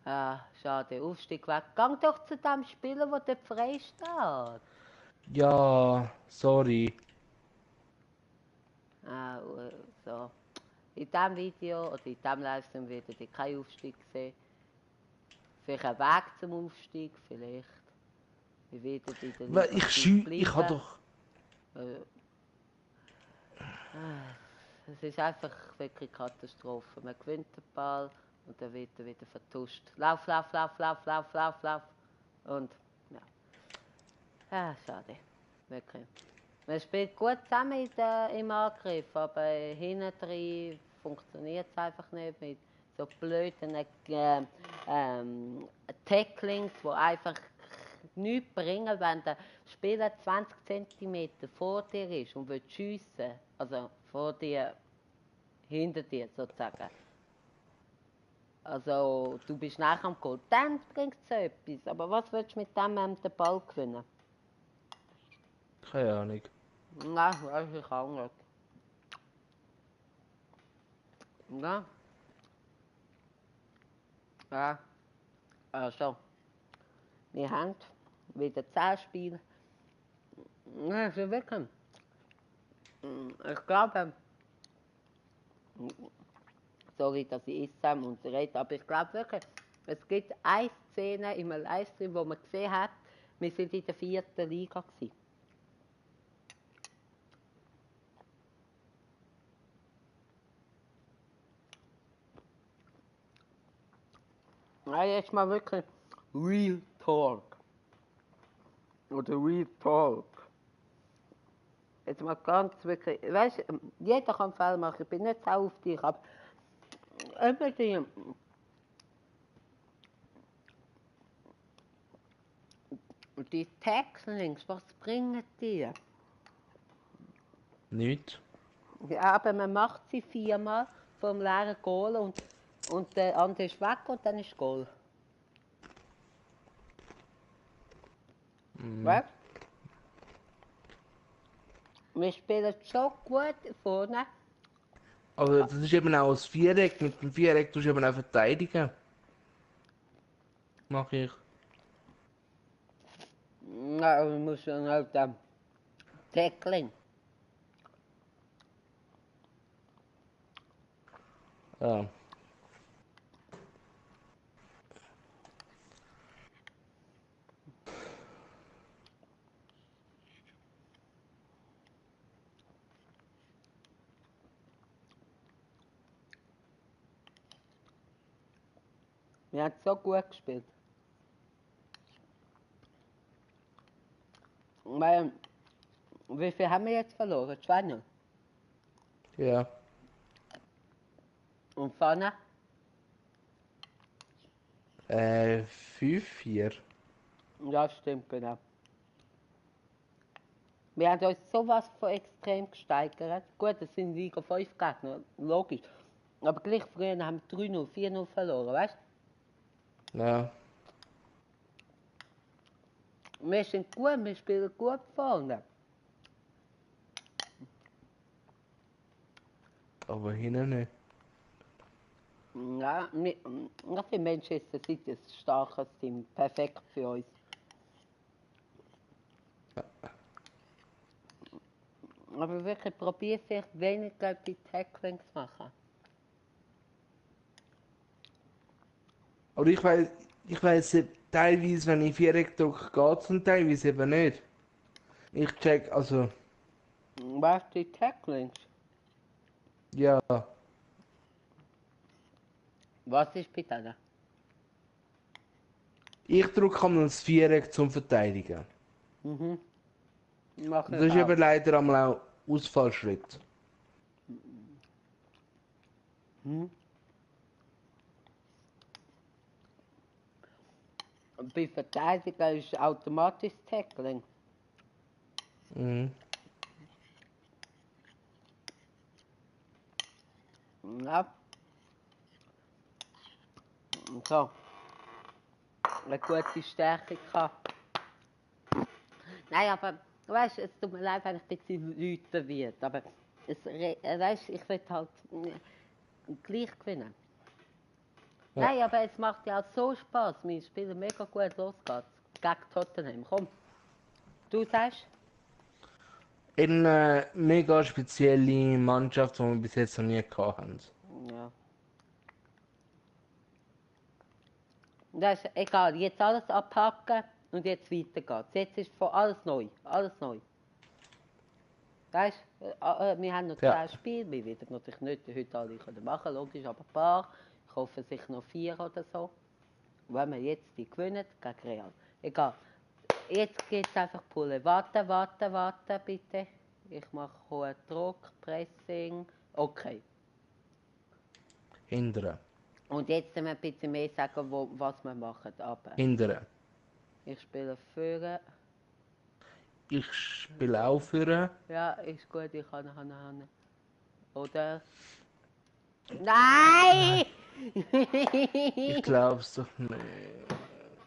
Ah, schade. Aufstieg weg. Gang doch zu dem Spieler, der dort frei steht. Ja, sorry. Ah, so. In diesem Video oder in diesem Livestream werdet ihr keinen Aufstieg sehen. Vielleicht einen Weg zum Aufstieg, vielleicht. Wir werden in der Weil Liga ich 5 schü... Ich hab bleiben. doch... Es ist einfach wirklich Katastrophe. Man gewinnt den Ball und dann wird er wieder vertuscht. Lauf! Und ja. Ah, schade. Wirklich. Man spielt gut zusammen im Angriff, aber hinten drin funktioniert es einfach nicht mit so blöden Tacklings, die einfach nichts bringen, wenn der Spieler 20 cm vor dir ist und will schiessen, also vor dir, hinter dir sozusagen. Also du bist nachher am Goal, dann bringt es etwas. Aber was willst du mit dem den Ball gewinnen? Keine Ahnung. Nein, weiß ich auch nicht. Ja. Ja. Also, wir haben wieder 10 Spiele. Ja, also wirklich. Ich glaube, sorry, dass ich esse und rede, aber ich glaube wirklich, es gibt eine Szene im Livestream, wo man gesehen hat, wir sind in der 4. Liga gewesen. Ja, jetzt mal wirklich Real Talk. Oder Real Talk. Jetzt mal ganz wirklich, weißt du, jeder kann Fehler machen, ich bin nicht sauer auf dich, aber eben die Tacklings, was bringen die? Nicht. Ja, aber man macht sie 4-mal vom leeren Goal und der andere ist weg und dann ist Goal. Weißt du? Wir spielen so gut vorne. Aber das ist eben auch das Viereck. Mit dem Viereck tust du eben auch verteidigen. Mach ich. Ja, aber wir müssen halt Tackling. Ja. Wir haben so gut gespielt. Weil, wie viel haben wir jetzt verloren? 2-0. Ja. Und vorne? 5-4. Ja, stimmt, genau. Wir haben uns sowas von extrem gesteigert. Gut, das sind Liga 5 Gegner, logisch. Aber gleich früher haben wir 3-0, 4-0 verloren, weißt Ja. du? Wir sind gut, wir spielen gut vorne. Aber hinten nicht. Ja, ich finde Manchester City ist ein starkes Team, perfekt für uns. Aber wirklich, probier vielleicht weniger die Tacklings zu machen. Aber ich weiss teilweise, wenn ich Viereck drücke, geht's und teilweise eben nicht. Ich check, also, Was die Tacklings? ja. Was ist bei denen? Ich drücke einmal das Viereck zum Verteidigen. Mach Das ich ist auch. eben leider einmal auch Ausfallschritt. Und bei Verteidiger ist automatisch Tackling. Mhm. Ja. Und so. Eine gute Stärkung gehabt. Nein, aber weißt, es tut mir leid, wenn ich ein bisschen Leute wird, aber weißt, ich will halt gleich gewinnen. Ja. Nein, aber es macht ja auch so Spaß. Wir spielen mega gut, los geht's. Gegen Tottenham, komm. Du sagst? Eine mega spezielle Mannschaft, die wir bis jetzt noch nie gehabt haben. Ja. Das ist egal, jetzt alles abpacken und jetzt weiter geht's. Jetzt ist von alles neu, alles neu. Weißt du, wir haben noch Ja. 10 Spiele, wir werden natürlich nicht heute alle können machen, logisch, aber ein paar. Ich hoffe sich noch 4 oder so. Wenn wir jetzt die gewinnen, gegen Real. Egal. Jetzt geht es einfach pullen. Warten, bitte. Ich mache hohen Druck, Pressing. Okay. Hindern. Und jetzt müssen wir ein bisschen mehr sagen, was wir machen. Aber Hindern. ich spiele Führer. Ich spiele auch für. Ja, ist gut, ich kann. Oder? Nein! Ich glaub's doch nicht.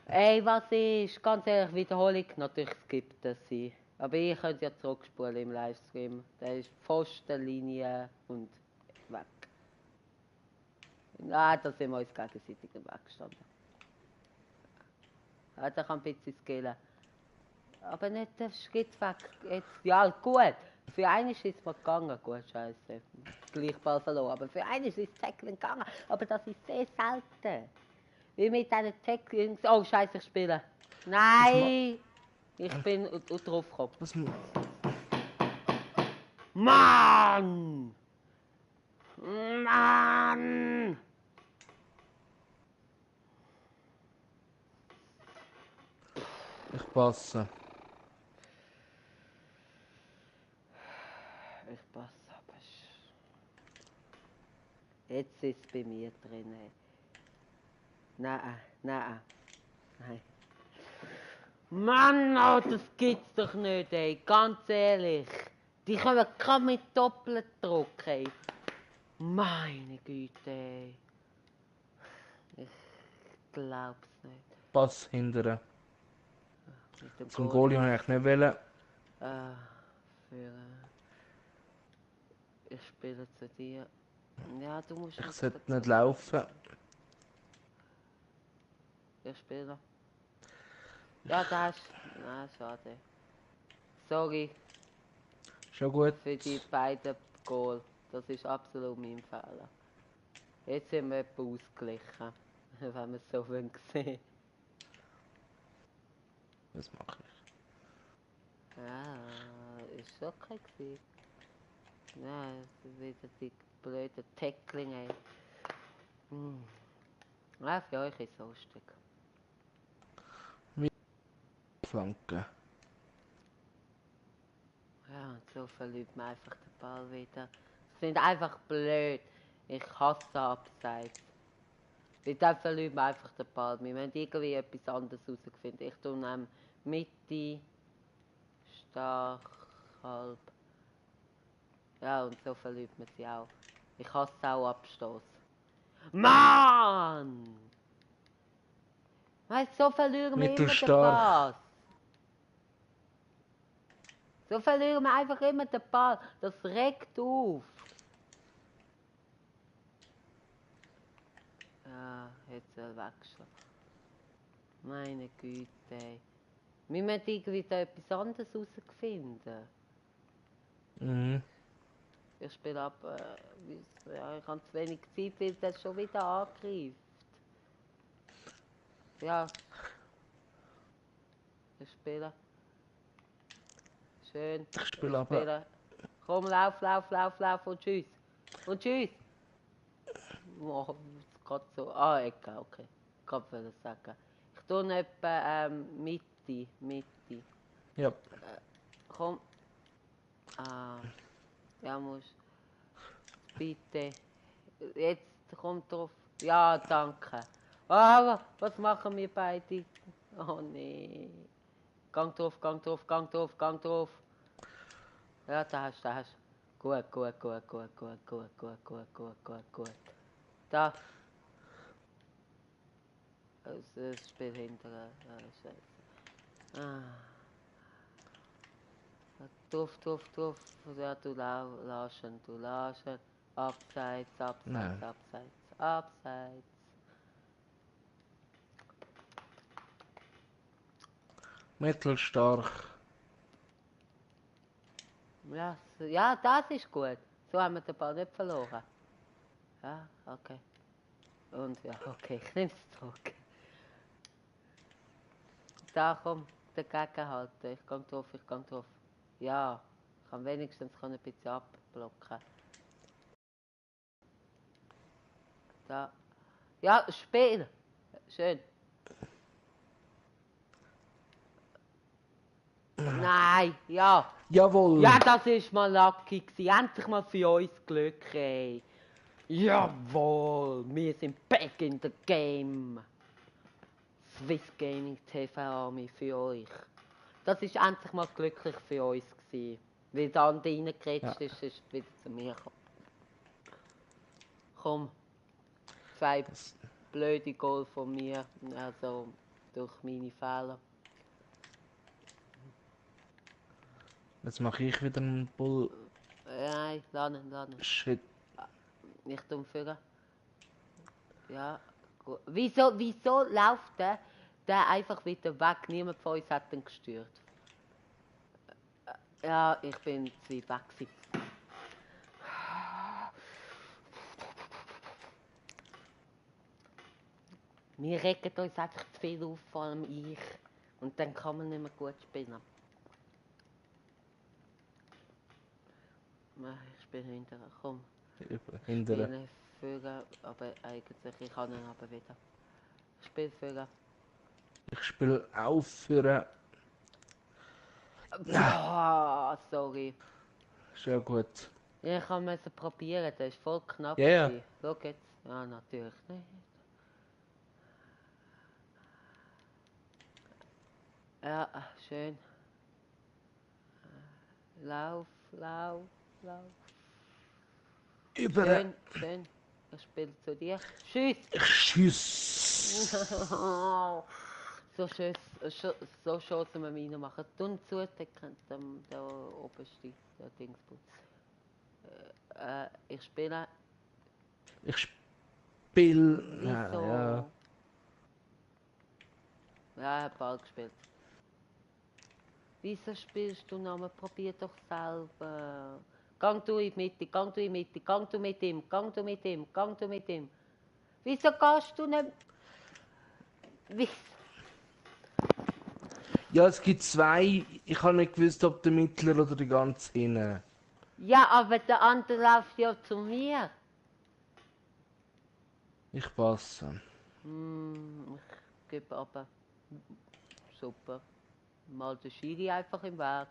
Ey, was ist? Ganz ehrlich, Wiederholung, natürlich gibt es sie. Aber ihr könnt ja zurückspulen im Livestream. Da ist Pfostenlinie und weg. Nein, da sind wir uns gegenseitig weggestanden. Ja, da kann ein bisschen skillen. Aber nicht der Schritt weg. Jetzt, ja, gut. Für einen ist es mal gegangen. Gut, scheiße. Gleich Ball verloren. Aber für einen ist es Tackling gegangen. Aber das ist sehr selten. Wie mit diesen Tacklings. Oh, scheiße, ich spiele. Nein! Ich bin drauf gekommen. Was Mann! Mann! Ich passe. Ich passe aber. Jetzt ist es bei mir drin. Nein. Mann, oh, das gibt's doch nicht, ey. Ganz ehrlich. Die können gerade mit Doppeldruck, ey. Meine Güte, ey. Ich glaub's nicht. Pass hindern. Mit dem Zum Goalie habe ich nicht wollen. Für, ich spiele zu dir. Ja, du musst Ich nicht sollte dazu. nicht laufen. Ich spiele. Ja, das ist. Nein, schade. Sorry Schon gut. für die beiden Goal. Das ist absolut mein Fehler. Jetzt sind wir etwa ausgeglichen. Wenn wir es so sehen wollen. Was mache ich? Ja, ist okay gewesen. Ja, wieder die blöden Tackling, ey. Ja, für euch ist es lustig. Flanke. Ja, und so verliert man einfach den Ball wieder. Sie sind einfach blöd. Ich hasse Abseits. Weil dann verliert man einfach den Ball. Wir müssen irgendwie etwas anderes herausfinden. Ich tue Mitte, stark, halb. Ja, und so verliert man sie auch. Ich hasse auch Abstoß. Mann! Weißt du, so verlieren wir immer den Mittelstark. Pass. So verlieren wir einfach immer den Ball. Das regt auf. Ja, jetzt soll wechseln. Meine Güte. Ey. Wir müssen irgendwie da etwas anderes herausfinden. Mhm. Ich spiele ab. Ja, ich habe zu wenig Zeit, weil das schon wieder angreift. Ja. Ich spiele. Schön. Ich spiele aber. Spiele. Komm, lauf und tschüss. Und tschüss. Oh, gerade so. Ah, Ecke, okay. Ich wollte sagen. Ich tue etwa Mitte. Ja. Komm. Ah, ja, musst. Bitte. Jetzt kommt drauf. Ja, danke. Aber was machen wir beide? Oh nee. Gang drauf, gang drauf, gang drauf, gang drauf. Ja, da hast du. Gut, gut, gut, gut, gut, gut, gut, gut, gut, gut, gut. Da. Das Spiel hinterher. Scheiße. Drauf. Ja, du laschen. Abseits, Nein. abseits. Mittelstark. Ja, ja, das ist gut. So haben wir den Ball nicht verloren. Ja, okay. Und ja, okay, ich nehme es zurück. Da komm, dagegen halten. Ich gehe drauf. Ja, ich kann wenigstens ein bisschen abblocken. Da. Ja, Spiel. Schön. Nein, ja. Jawohl! Ja, das ist mal lucky gewesen. Endlich mal für uns Glück, ey. Jawohl, wir sind back in the game. Swiss Gaming TV Army für euch. Das ist endlich mal glücklich für uns gewesen. Weil der andere reingerätscht ist wieder zu mir gekommen. Komm, 2 blöde Goal von mir, also durch meine Fehler. Jetzt mache ich wieder einen Bull. Nein, lassen. Shit. Nicht umführen. Ja, gut. Wieso läuft der einfach wieder weg? Niemand von uns hat ihn gestört. Ja, ich bin zu weit weg gewesen. Wir regen uns einfach zu viel auf, vor allem ich. Und dann kann man nicht mehr gut spielen. Ich spiele hinterher, komm. Hinterher. Spiele führen, aber eigentlich, ich kann ihn aber wieder. Spiel führen. Ich spiele auf für. Boah, sorry. Ist ja gut. Ich musste probieren, das war voll knapp. Ja, ja. Schau jetzt. Ja, natürlich nicht. Ja, schön. Lauf. Über. Schön. Ich spiele zu dir. Schieß! Ich schieß. So Chancen wir rein machen. Tun zudecken, der oberste, der Dingsputz. Ich spiele. Ich spiel. Wieso? Ja. Ja, er hat Ball gespielt. Wieso spielst du noch mal? Probier doch selber. Gang du in die Mitte, gang du mit ihm. Wieso gehst du nicht? Wieso? Ja, es gibt zwei. Ich habe nicht gewusst, ob der Mittler oder die ganz hinten. Ja, aber der andere läuft ja zu mir. Ich passe. Ich gebe aber. Super. Mal der Schiri einfach im Weg.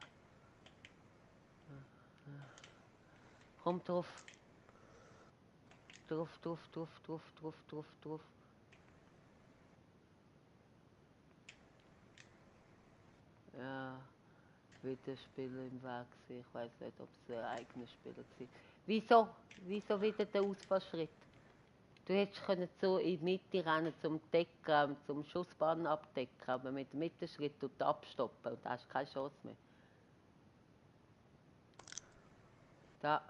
Komm drauf. Drauf. Ja, wieder Spieler im Weg gewesen. Ich weiß nicht, ob es ein eigener Spieler war. Wieso wieder der Ausfallschritt? Du hättest können so in die Mitte rennen zum Decken, zum Schussbahn abdecken, aber mit dem Mittelschritt tut abstoppen und da hast du keine Chance mehr. Da.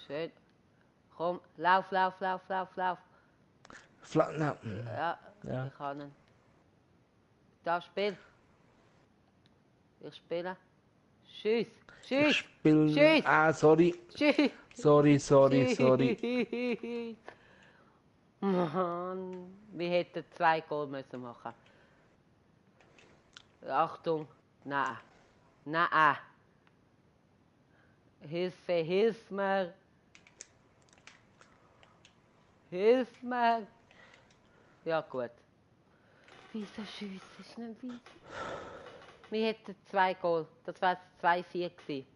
Schön. Komm, lauf. No. Ja, Ja. ich kann ihn. Da, spiel. Ich spiele. Schieß. Ich spiel. Sorry. Schieß. Sorry. Mann, wir hätten 2 Goal müssen machen. Achtung. Nein. Hilf mir. Ja, gut. Wieso schießt du nicht weiter? Wir hätten 2 Goal. Das wäre 2-4 gewesen.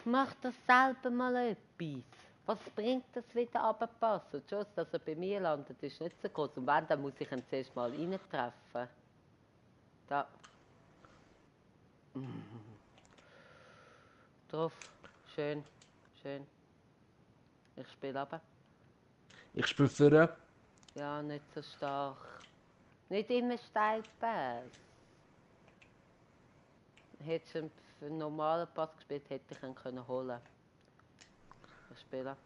Mach das selber mal etwas. Was bringt das wieder runterpassen? Die Chance, dass er bei mir landet, ist nicht so groß. Und wenn, dann muss ich ihn zuerst mal reintreffen. Da. Drauf. Schön. Schön. Ich spiele runter. Ich spiele vorne. Ja, nicht so stark. Nicht immer Steilpass. Hättest du einen normalen Pass gespielt, hätte ich ihn können holen. Ich spiele.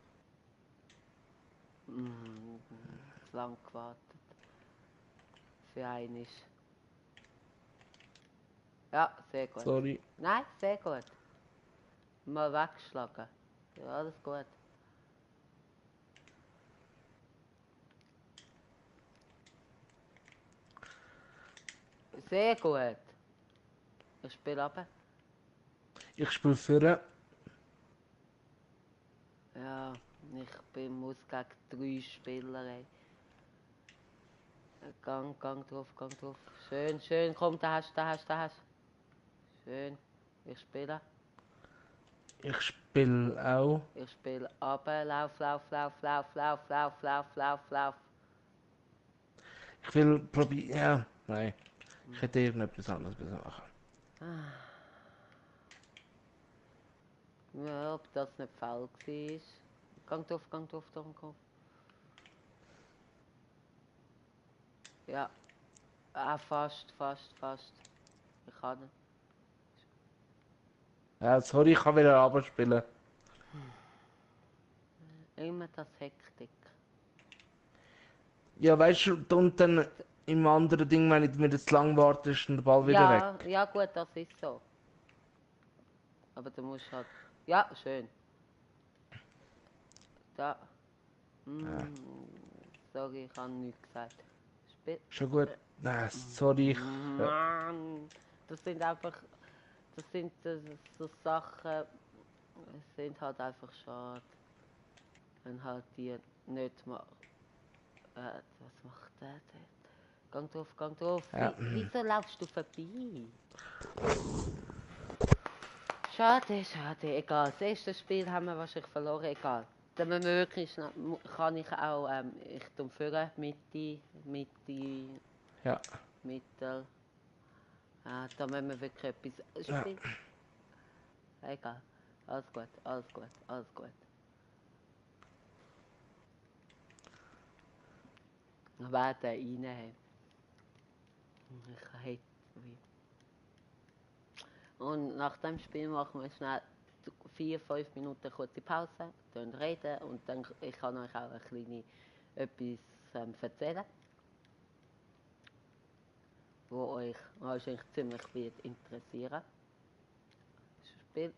Zu lang gewartet. Für einen ist. Ja, sehr gut. Sorry. Nein, sehr gut. Mal weggeschlagen. Ja, alles gut. Sehr gut. Ich spiele runter. Ich spiele vorne. Ja, ich muss gegen 3 Spieler. Ey. Gang drauf, gang drauf. Schön, schön. Komm, da hast du. Schön. Ich spiele. Ich spiele auch. Ich spiele runter. Lauf. Ich will probieren. Ja, nein. Ich hätte irgendetwas anderes machen. Ja, ob das nicht faul war. Gang drauf. Ja. Ah, fast. Ich kann nicht. Ja, sorry, ich kann wieder abspielen. Immer das Hektik. Ja, weißt du, und dann im anderen Ding, wenn ich mir jetzt lang warte, ist dann der Ball wieder weg. Ja, gut, das ist so. Aber du musst halt. Ja, schön. Da. Sorry, ich habe nichts gesagt. Schon gut. Nein, sorry. Mann, das sind einfach. Das sind so Sachen. Sind halt einfach schade. Wenn halt die nicht machen. Was macht der denn? Gang drauf. Ja. Wieso laufst du vorbei? Schade. Egal. Das erste Spiel haben wir wahrscheinlich verloren. Egal. Dann müssen wir wirklich schnell, kann ich auch ich führen, Mitte, Ja. Mittel. Da müssen wir wirklich etwas Ja. spielen. Egal. Alles gut. Ich werde reinhaben. Ich hätte wie. Und nach dem Spiel machen wir schnell 4-5 Minuten kurze Pause, dann reden und dann ich kann euch auch ein kleines etwas erzählen, wo euch wahrscheinlich ziemlich wird interessieren. Spiel.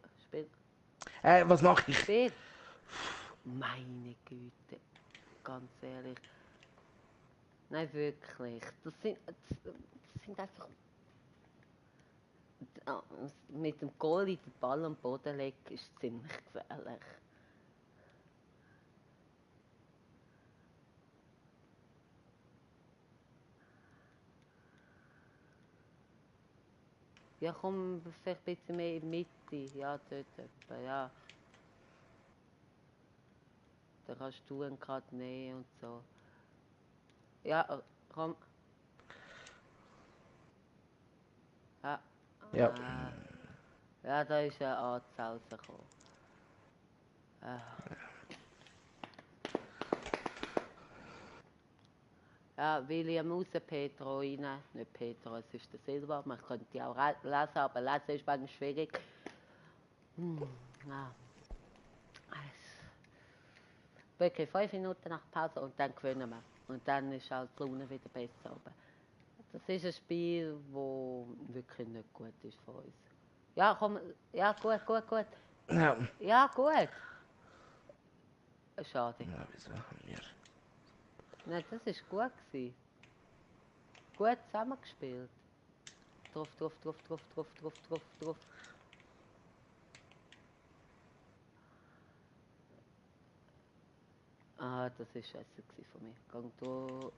Was mache ich? Spiel. Meine Güte, ganz ehrlich. Nein, wirklich. Das sind einfach. Mit dem Goalie den Ball am Boden legen ist ziemlich gefährlich. Ja, komm, vielleicht ein bisschen mehr in die Mitte. Ja, dort etwa, ja. Da kannst du ihn gerade nehmen und so. Ja, komm. Ja. Ja. Ja, da ist eine Anzahl rausgekommen. Ja, William raus, Petro rein. Nicht Petro, es ist der Silber. Man könnte die auch lesen, aber lesen ist manchmal schwierig. Ja. Wirklich 5 Minuten nach Pause und dann gewinnen wir. Und dann ist auch die Laune wieder besser. Aber das ist ein Spiel, das wirklich nicht gut ist für uns. Ja, komm, ja, gut. Ja. Ja, gut. Schade. Ja, wieso haben wir? Nein, das war gut gewesen. Gut zusammengespielt. Drauf. Ah, das war scheiße von mir. Gang du.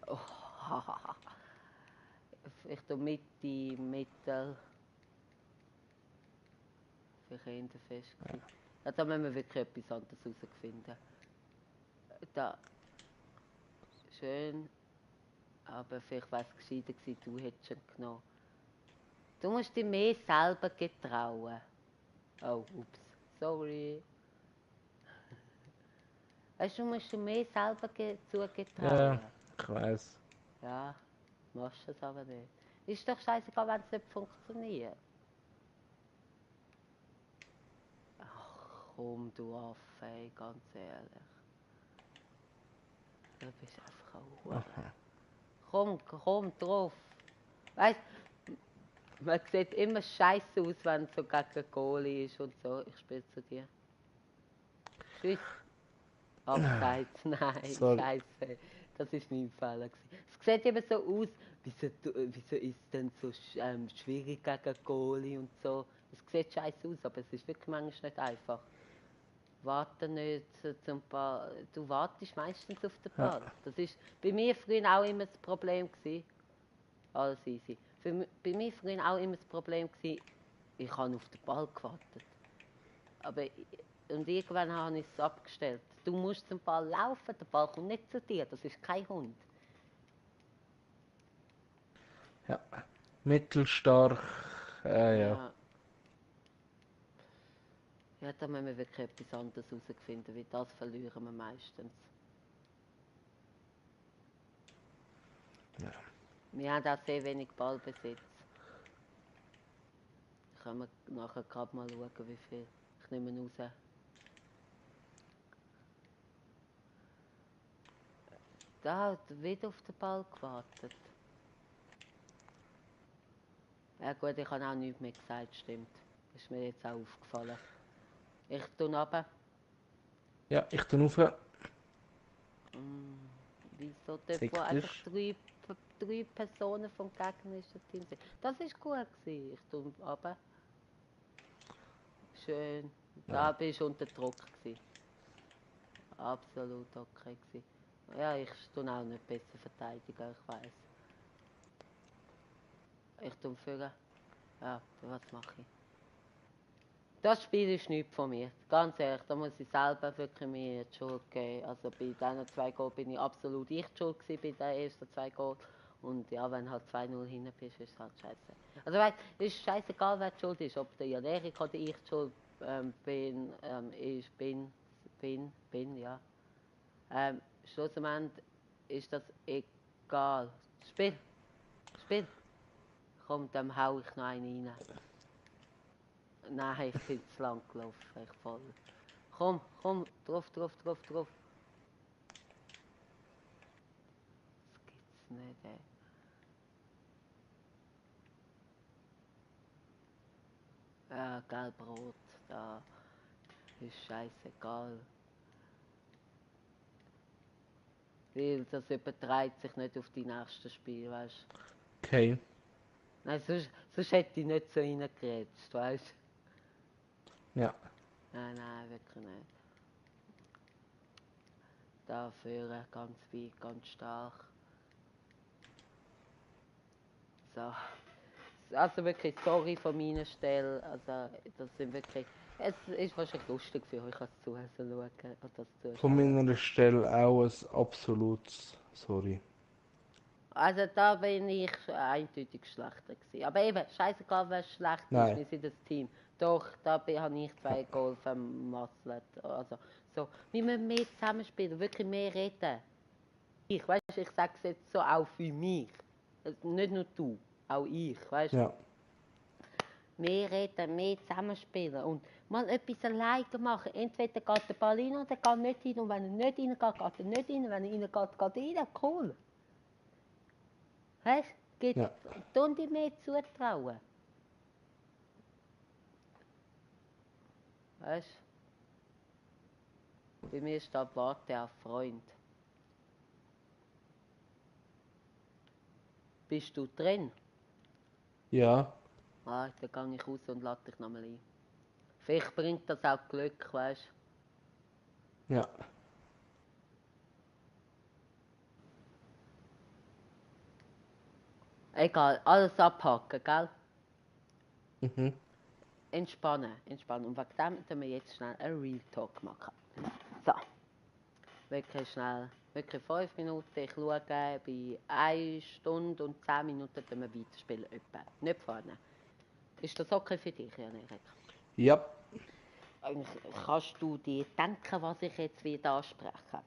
Oh, ich tue Mitte, Mittel. für Kinder fest gewesen. Ja, da müssen wir wirklich etwas anderes herausfinden. Da, schön, aber vielleicht wäre es gescheiter gewesen, du hättest ihn genommen. Du musst dich mehr selber getrauen. Oh, ups, sorry. Weißt du, du musst dich mehr selber zugetrauen. Ja, ich weiß. Ja, machst du es aber nicht. Ist doch scheißegal, wenn es nicht funktioniert. Ach komm, du Affe, ey, ganz ehrlich. Du bist einfach ein Hure. Komm drauf. Weißt du, man sieht immer scheiße aus, wenn es so gegen Goalie ist und so. Ich spiele zu dir. Tschüss. Abseits, nein, Sorry. scheiße. Das war mein Fehler. Es sieht eben so aus, wieso ist es denn so schwierig gegen Goalie und so. Es sieht scheiße aus, aber es ist wirklich manchmal nicht einfach. Warte nicht zum Ball. Du wartest meistens auf den Ball. Ja. Das ist bei mir früher auch immer das Problem gewesen. Alles easy. Bei mir früher auch immer das Problem gewesen, ich habe auf den Ball gewartet. Und irgendwann habe ich es abgestellt. Du musst zum Ball laufen, der Ball kommt nicht zu dir, das ist kein Hund. Ja. Mittelstark. Ja. Ja, ja, da müssen wir wirklich etwas anderes herausfinden, weil das verlieren wir meistens. Ja. Wir haben auch sehr wenig Ballbesitz. Können wir nachher gerade mal schauen, wie viel. Ich nehme ihn raus. Da hat wieder auf den Ball gewartet. Ja gut, ich habe auch nichts mehr gesagt, stimmt. Ist mir jetzt auch aufgefallen. Ich tue runter. Ja, ich tue rauf. Wieso dort, wo Hektisch. einfach drei Personen vom gegnerischen Team sind. Das war gut gewesen. Ich tue runter. Schön. Da bist du unter Druck gewesen. Absolut okay gewesen. Ja, ich tue auch nicht besser verteidigen, ich weiß. Ich tue führen. Ja, was mache ich? Das Spiel ist nichts von mir. Ganz ehrlich, da muss ich selber wirklich mir die Schuld geben. Also bei diesen 2 Goals bin ich absolut ich die Schuld gewesen, bei den ersten 2 Goals. Und ja, wenn halt 2-0 hinten bist, ist es halt scheiße. Also weißt, es ist scheißegal, wer die Schuld ist. Ob der Janerik oder ich die Schuld bin, ja. Schlussendlich ist das egal. Spiel. Komm, dann hau ich noch einen rein. Nein, ich bin zu lang gelaufen, ich voll. Komm, drauf. Das gibt's nicht, ey. Ja, gelb-rot, da ist scheißegal. Weil das überträgt sich nicht auf die nächsten Spiele, weißt du. Okay. Nein, sonst hätte ich nicht so reingerätscht, weißt du. Ja. Nein, wirklich nicht. Dafür ganz weit, ganz stark. So. Also wirklich, sorry von meiner Stelle. Also, das sind wirklich. Es ist wahrscheinlich lustig für euch, als Zuhörer zu schauen. Und das Von zuschauen. meiner Stelle auch ein absolutes Sorry. Also, da bin ich eindeutig schlechter gewesen. Aber eben, scheißegal, wer schlecht ist, Nein. wir sind das Team. Doch, da habe ich 2 Goal vermasselt. Also, so. Wir müssen mehr zusammenspielen, wirklich mehr reden. Ich, weißt du, ich sage es jetzt so auch für mich. Also nicht nur du, auch ich, weißt du. Ja. Mehr reden, mehr zusammenspielen und mal etwas alleine machen. Entweder geht der Ball rein oder geht nicht rein. Und wenn er nicht reingeht, geht er nicht rein. Wenn er reingeht, geht er rein. Cool. Weißt du, Ja. tun die mehr zutrauen. Weißt du, bei mir steht Warte auf Freund. Bist du drin? Ja. Ah, dann gehe ich raus und lade dich nochmal ein. Vielleicht bringt das auch Glück, weißt du. Ja. Egal, alles abhaken, gell? Mhm. Entspannen. Und wegen dem tun wir jetzt schnell einen Real Talk machen. So. Wirklich schnell. Wirklich 5 Minuten. Ich schaue, bei 1 Stunde und 10 Minuten tun wir weiterspielen. Etwa. Nicht vorne. Ist das okay für dich, Jan-Erik? Ja, Kannst du dir denken, was ich jetzt wieder anspreche?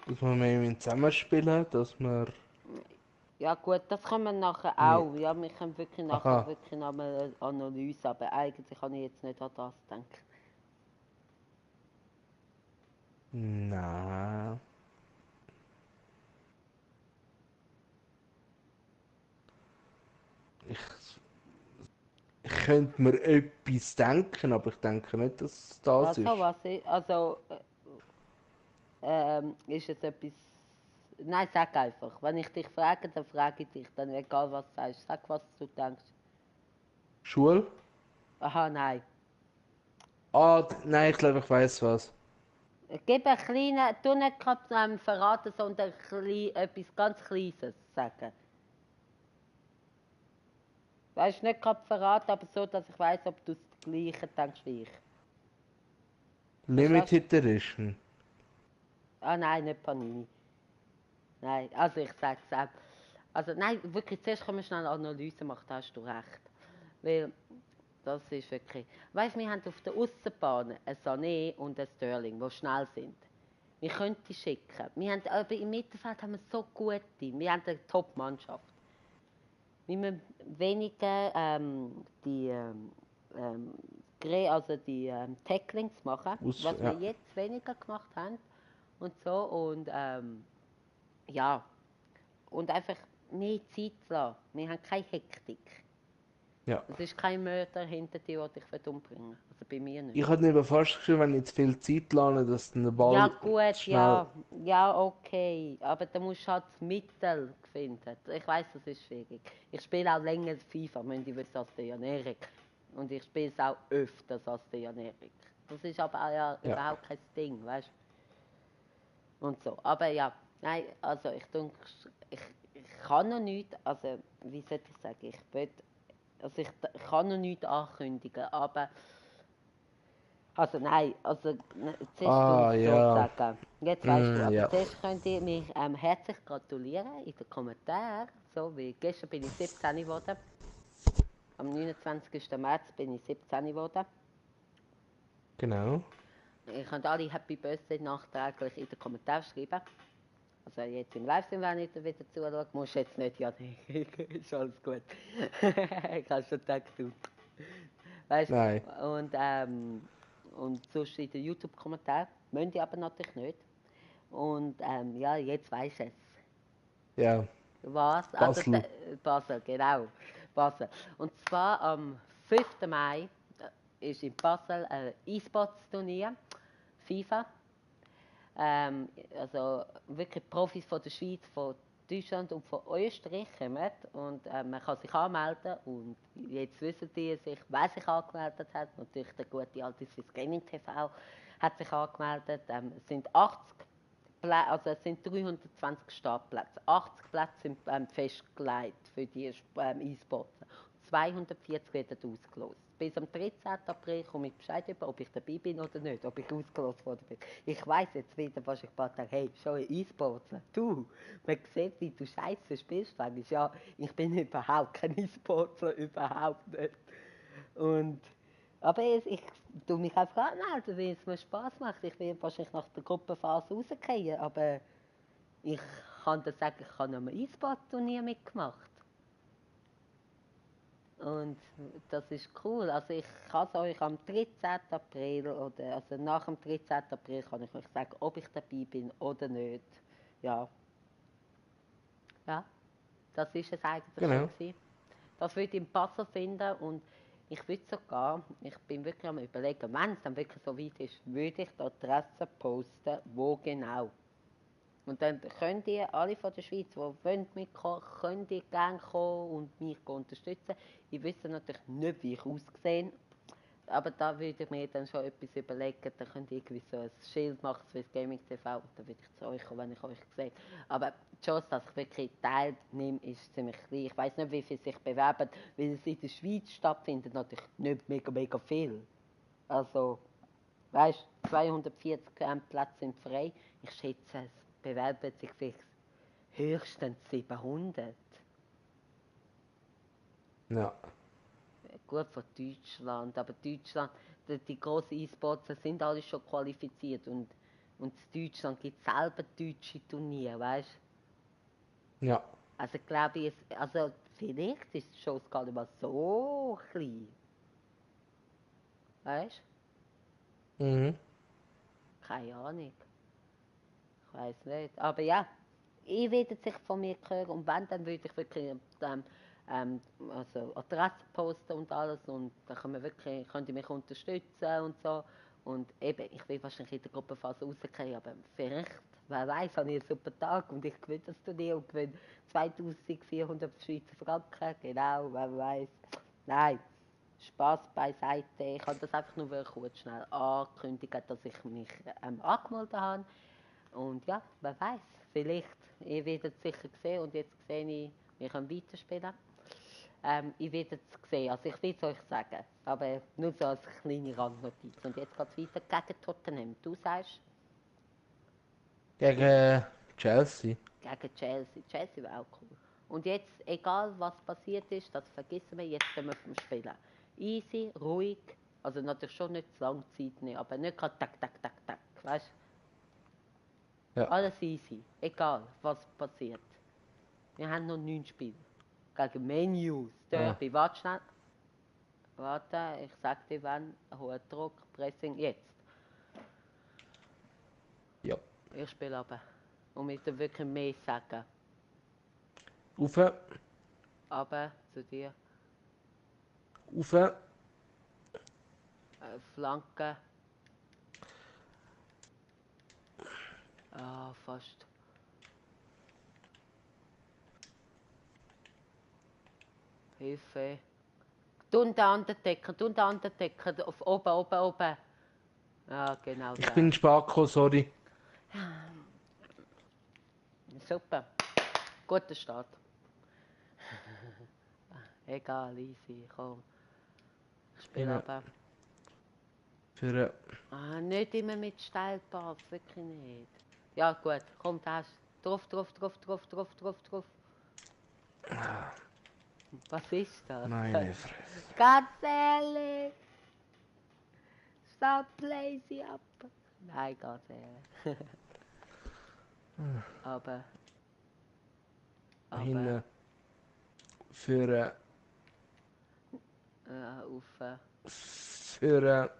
dass wir mehr zusammenspielen, dass wir... Ja gut, das können wir nachher Nee. auch. Ja, wir können wirklich nachher Aha. wirklich noch mal eine Analyse, aber eigentlich kann ich jetzt nicht an das denken. Nein. Ich könnte mir etwas denken, aber ich denke nicht, dass es das ist. Ist es etwas... Nein, sag einfach. Wenn ich dich frage, dann frage ich dich. Dann egal, was du sagst. Sag, was du denkst. Schule? Aha, nein. Nein, ich glaube, ich weiß was. Gib einen kleinen... Du nicht gerade verraten, sondern etwas ganz Kleines sagen. Weißt nicht gerade verraten, aber so, dass ich weiss, ob du das Gleiche denkst wie ich. Limited Edition. Ah nein, nicht Panini. Nein, also ich sage es auch. Also nein, wirklich, zuerst können wir schnell eine Analyse machen, da hast du recht. Weil, das ist wirklich... Weißt du, wir haben auf der Aussenbahn ein Sané und ein Sterling, die schnell sind. Wir können die schicken. Aber im Mittelfeld haben wir so gute. Wir haben eine Top-Mannschaft. Wir müssen weniger die Tacklings machen, was wir Ja. jetzt weniger gemacht haben und so und ja und einfach mehr Zeit lassen. Wir haben keine Hektik. Ja. Es ist kein Mörder hinter dir, der dich umbringen will. Also bei mir nicht. Ich hatte mir fast geschrieben, wenn ich zu viel Zeit lerne, dass dann der Ball Ja gut, schnell... ja okay, aber da musst du halt das Mittel finden. Ich weiß, das ist schwierig. Ich spiele auch länger FIFA, müsst ihr wissen, als der Jan-Erik. Und ich spiele es auch öfters als der Jan-Erik. Das ist aber auch ja überhaupt kein Ding, weißt du? Und so. Aber ja, nein, also ich denke, ich kann noch nichts, also wie soll ich sagen, ich kann noch nichts ankündigen, aber also nein, zuerst du es so ja. sagen. Jetzt weißt du, aber Ja. zuerst könnt ihr mich herzlich gratulieren in den Kommentaren. So wie gestern bin ich 17 geworden. Am 29. März bin ich 17 geworden. Genau. Ihr könnt alle Happy Birthday nachträglich in den Kommentaren schreiben. Also jetzt im Livestream, wenn ich wieder zuschaue, musst du jetzt nicht, ja, ist alles gut. Ich habe schon gedacht, du. Weißt Nein. und sonst in den YouTube-Kommentaren. Müsst ihr aber natürlich nicht. Und ja, jetzt weisst du es. Ja. Was? Basel. Basel, genau. Basel. Und zwar am 5. Mai ist in Basel ein E-Sports-Turnier, FIFA. Also wirklich Profis von der Schweiz, von Deutschland und von Österreich kommen. Und man kann sich anmelden. Und jetzt wissen die, wer sich angemeldet hat. Natürlich der gute alte Swiss Gaming TV hat sich angemeldet. Es sind 80 Plätze, also es sind 320 Startplätze. 80 Plätze sind festgelegt für die E-Sports. 240 werden ausgelost. Bis am 13. April komme ich Bescheid über, ob ich dabei bin oder nicht, ob ich ausgelost worden bin. Ich weiss jetzt wieder, was ich ein paar Tage, hey, schon ein E-Sportler. Du, man sieht, wie du Scheiße spielst. Ja, ich bin überhaupt kein E-Sportler, überhaupt nicht. Aber ich tue mich einfach anmelden, weil es mir Spass macht. Ich will wahrscheinlich nach der Gruppenphase rausgehen, aber ich kann dir sagen, ich habe noch ein E-Sport-Turnier mitgemacht. Und das ist cool. Also ich kann es euch am 13. April oder also nach dem 13. April kann ich euch sagen, ob ich dabei bin oder nicht. Ja. Ja, das ist es eigentlich Genau. schon gewesen. Das würde ich in Basel finden und ich würde sogar, ich bin wirklich am überlegen, wenn es dann wirklich so weit ist, würde ich die Adresse posten, wo genau. Und dann könnt ihr alle von der Schweiz, die wollen mitkommen, könnt ihr gerne kommen und mich unterstützen. Ich wüsste natürlich nicht, wie ich aussehe, aber da würde ich mir dann schon etwas überlegen, da könnt ihr irgendwie so ein Schild machen, Swiss Gaming TV, und dann würde ich zu euch kommen, wenn ich euch sehe. Aber die Chance, dass ich wirklich teilnehme, ist ziemlich klein. Ich weiß nicht, wie viele sich bewerben, weil es in der Schweiz stattfindet, natürlich nicht mega viel. Also, weißt du, 240 Plätze sind frei. Ich schätze, es bewerben sich vielleicht höchstens 700. Ja. Gut von Deutschland, aber Deutschland, die grossen E-Sportler sind alle schon qualifiziert und in Deutschland gibt es selber deutsche Turniere, weißt du? Ja. Also glaube ich, also vielleicht ist die Chance gar nicht mal so klein. Weißt du? Mhm. Keine Ahnung. Ich weiß nicht. Aber ja, ich werde sich von mir hören und wenn, dann würde ich wirklich also Adresse posten und alles und dann könnt ihr mich unterstützen und so. Und eben, ich will wahrscheinlich in der Gruppenphase rausgehen, aber vielleicht, wer weiß, habe ich einen super Tag und ich gewinne das Turnier und gewinne 2400 Schweizer Franken, genau, wer weiß. Nein, Spaß beiseite. Ich habe das einfach nur kurz schnell ankündigen, dass ich mich angemeldet habe. Und ja, wer weiß, vielleicht, ihr werdet es sicher sehen und jetzt sehe ich, wir können weiterspielen. Ich werde es sehen, also ich will es euch sagen, aber nur so als kleine Randnotiz. Und jetzt geht es weiter gegen Tottenham. Du sagst, Gegen Chelsea. gegen Chelsea. Chelsea wäre auch cool. Und jetzt, egal was passiert ist, das vergessen wir, jetzt können wir vom Spielen. Easy, ruhig, also natürlich schon nicht zu lange Zeit nehmen, aber nicht gerade tak, weißt du? Ja. Alles easy, egal was passiert. Wir haben noch 9 Spiele. Gegen Menus, Derby. Warte schnell. Warte, ich sag dir wann. Hoher Druck, Pressing, jetzt. Ja. Ich spiele aber. Und mit dir wirklich mehr sagen. Rauf. Aber zu dir. Rauf. Flanke. Ah, fast. Hilfe. Tunde Underdecken. Auf oben. Ja, genau Ich da. bin Spako, sorry. Super. Guter Start. Egal, easy, komm. Ich spiele Ja. aber. Für Nicht immer mit Steilpass, wirklich nicht. Ja, gut, komm, da hast du. Drauf. Was ist das? meine Fresse. Ganz ehrlich. Stop lazy ab. Nein, ganz ehrlich. aber. Hinten. Für Auf. für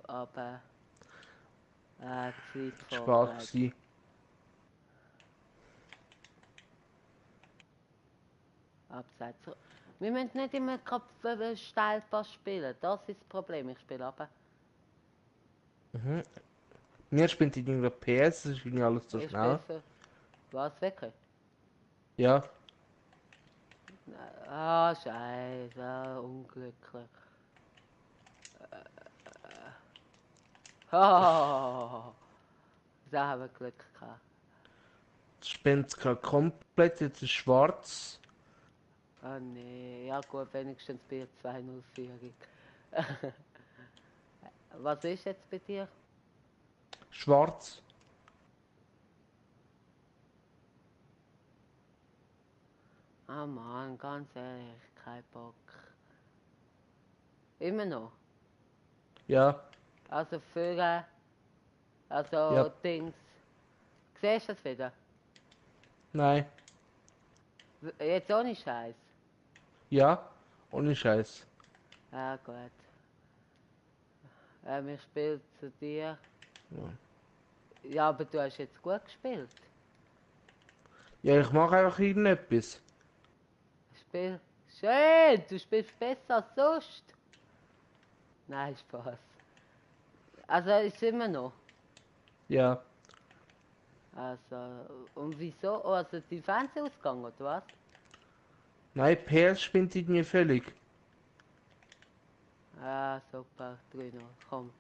Aber. Zeit Spar vorgelegt. gsi. Abseits. Wir müssen nicht immer gerade Steilpass spielen. Das ist das Problem. Ich spiele aber. Mhm. Mir spielt die irgendwie PS, das ist irgendwie alles so Ich schnell. spiele für. Was, wirklich? Ja. Ah, Scheiße, unglücklich. Oh, da haben wir Glück gehabt. Das spinnt gerade komplett, jetzt ist schwarz. Oh nee, ja gut, wenigstens bei 2-0 Führung. Was ist jetzt bei dir? Schwarz. Ah Mann, ganz ehrlich, kein Bock. Immer noch. Ja. Also führen, also Ja. Dings. Siehst du das wieder? Nein. Jetzt ohne Scheiß. Ja. Ohne Scheiß. Ja gut. Ich spiele zu dir. Ja. Ja, aber du hast jetzt gut gespielt. Ja, ich mache einfach irgendetwas. Spiel. Schön, du spielst besser als sonst. Nein, Spaß. Also ist immer noch. Ja. Also, und wieso? Oh, also die Fernsehausgang, oder was? Nein, PS spinnt irgendwie völlig. Ah, super, 3-0. Komm,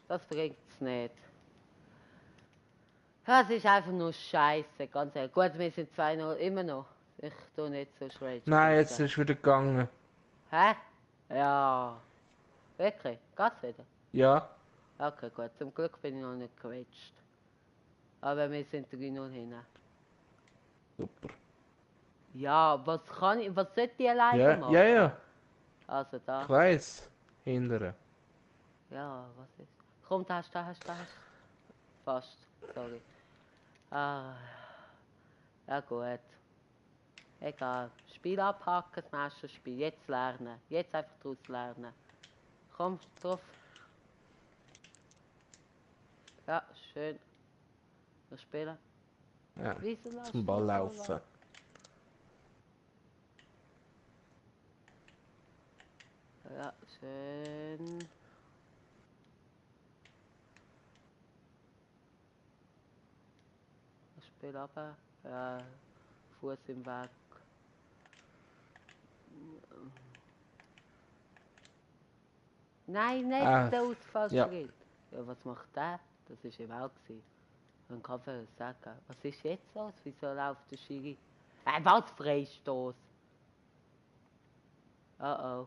das bringt's nicht. Das ist einfach nur Scheiße, ganz ehrlich. Gut, wir sind 2-0 immer noch. Ich tu nicht so Rage Nein, jetzt quitten. ist es wieder gegangen. Hä? Ja. Wirklich? Geht's wieder? Ja, Okay, gut. Zum Glück bin ich noch nicht geraged. Aber wir sind 3-0 hinten. super. Ja, was kann ich, was sollte ich alleine Ja, machen? ja, ja. Also Ich da. weiß. Hindern. Ja, was ist? Komm, da hast du, da hast du, da hast du. Fast, sorry. Ah, ja gut. Egal. Spiel abhaken, das nächste Spiel. Jetzt lernen. Jetzt einfach daraus lernen. Komm, drauf. Ja, schön. Wir spielen. Ja, Wieso lässt zum du mich Ball so laufen. lang? Ja, schön. Ich spiele runter. Ja, Fuß im Weg. Nein, nicht Ah, der ja. Ausfallschritt. Ja, was macht der? Das war im Out. Man kann sagen, was ist jetzt los? Wieso läuft der Schiri? Was Freistoß? Oh oh.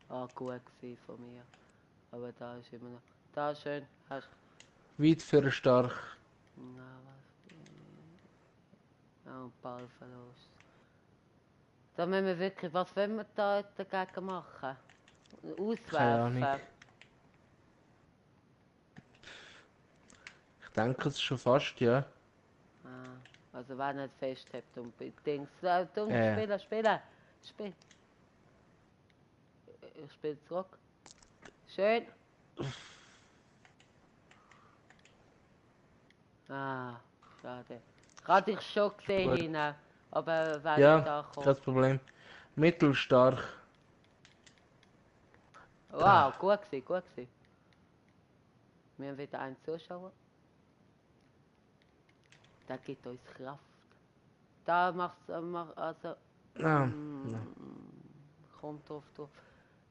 Ah, gut gewesen von mir. Aber da ist immer noch. Da schön. Hast Weit für stark. na was? Oh, Ballverlust. Da müssen wir wirklich. Was wollen wir da dagegen machen? Keine Ahnung. Auswerfen. Ich denke es ist schon fast, ja. Ah, also wenn nicht festhebt und Dings. Äh, Spielen, spielen. Spiel. Ich spiele zurück. Schön. Ah, schade. Ich hatte dich schon gesehen gut. hinten, aber wäre nicht Ja, angekommen. kein Problem. Mittelstark. Wow, gut gewesen, gut gewesen. Wir haben wieder einen Zuschauer. Der gibt uns Kraft. Da macht's, also, Ah, ja. kommt drauf, drauf.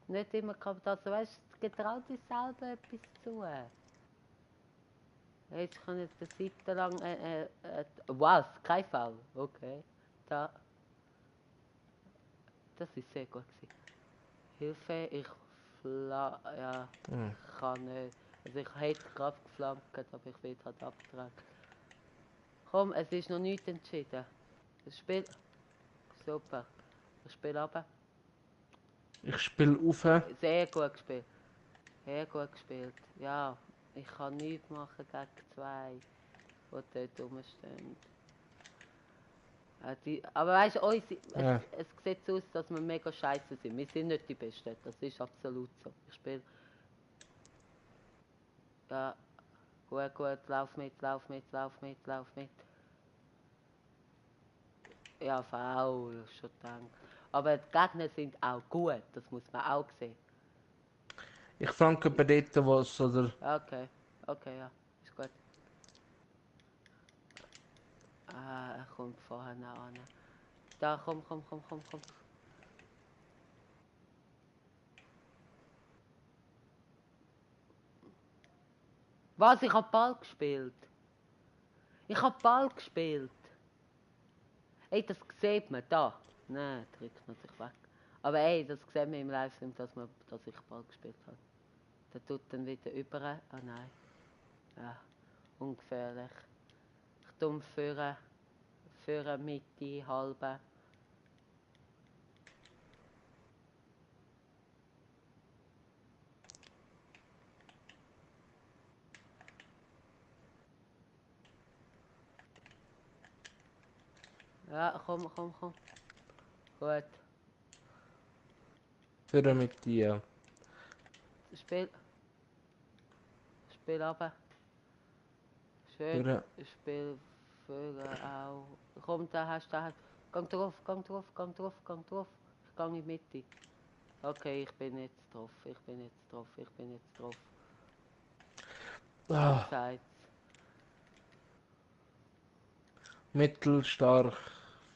Nicht immer kommt das, weißt du, getraut dich selber etwas zu. Jetzt kann ich den Seite lang, was? Kein Fall, okay. Da, das ist sehr gut gewesen. Hilfe, ja, Hm. ich kann nicht. Also ich hätte gerade geflankt, aber ich will halt abtragen. Komm, es ist noch nichts entschieden. Das Spiel, super. Das Spiel runter. Ich spiele auf. Sehr gut gespielt. Sehr gut gespielt. Ja, ich kann nichts machen gegen zwei, die dort rumstehen. Aber weißt du, es sieht so aus, dass wir mega scheiße sind. Wir sind nicht die Besten, das ist absolut so. Ich spiele. Ja, gut, gut, lauf mit, lauf mit, lauf mit, lauf mit. Ja, faul, schon gedacht. Aber die Gegner sind auch gut, das muss man auch sehen. Ich flanke bei dort was, oder? Okay, okay, ja, ist gut. Ah, er kommt vorher noch an. Da, komm, komm, komm, komm, komm. Was? Ich hab Ball gespielt. Ich hab Ball gespielt. Ey, das sieht man da. Nein, drückt man sich weg. Aber ey, das sieht man im Livestream, dass ich Ball gespielt habe. Der tut dann wieder über. Ah nein. Ja, ungefährlich. Ich dumm führen Mitte, halbe. Ja, komm, komm, komm. Gut. Für mit dir. Spiel. Spiel runter. Schön. Für. Spiel führen auch. Komm, da hast du, da hast du. Gang drauf, gang drauf, gang drauf, gang drauf. Ich gang in die Mitte. Okay, ich bin jetzt drauf, ich bin jetzt drauf, ich bin jetzt drauf. Ah, Abseits. mittelstark.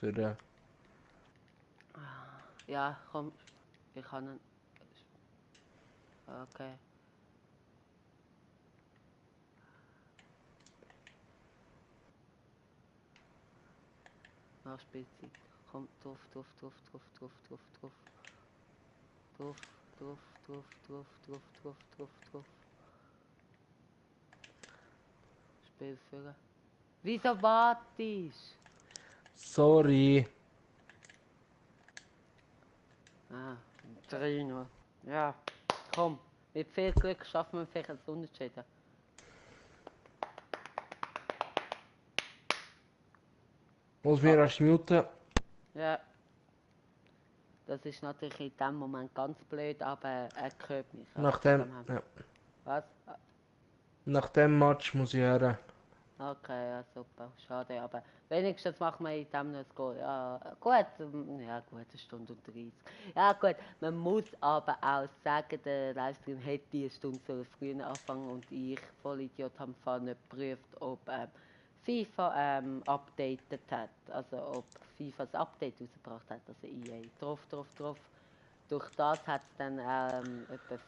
Für. Ja, komm, ich kann ihn. Okay. Nach Spielzeit. Komm, drauf, drauf, drauf, drauf, drauf, drauf, drauf. Drauf, drauf, drauf, drauf, drauf, drauf, drauf, drauf. Spiel führen. Wieso wartest? Sorry. Ah, 3 nur. Ja, komm. Mit viel Glück schaffen wir vielleicht ein Unentschieden. Muss mir erst muten. Ja. Das ist natürlich in dem Moment ganz blöd, aber er hört mich. Also Nach von dem, dem her. ja. Was? Nach dem Match muss ich hören. Okay, ja, super. Schade, aber wenigstens machen wir in dem noch ein Goal. Ja, gut, ja, gut, 1 Stunde und 30. Ja, gut, man muss aber auch sagen, der Livestream hätte 1 Stunde früher anfangen und ich, Vollidiot, habe vorhin nicht geprüft, ob FIFA updated hat. Also, ob FIFA das Update rausgebracht hat, also EA. Drauf, drauf, drauf. Durch das hat es dann etwa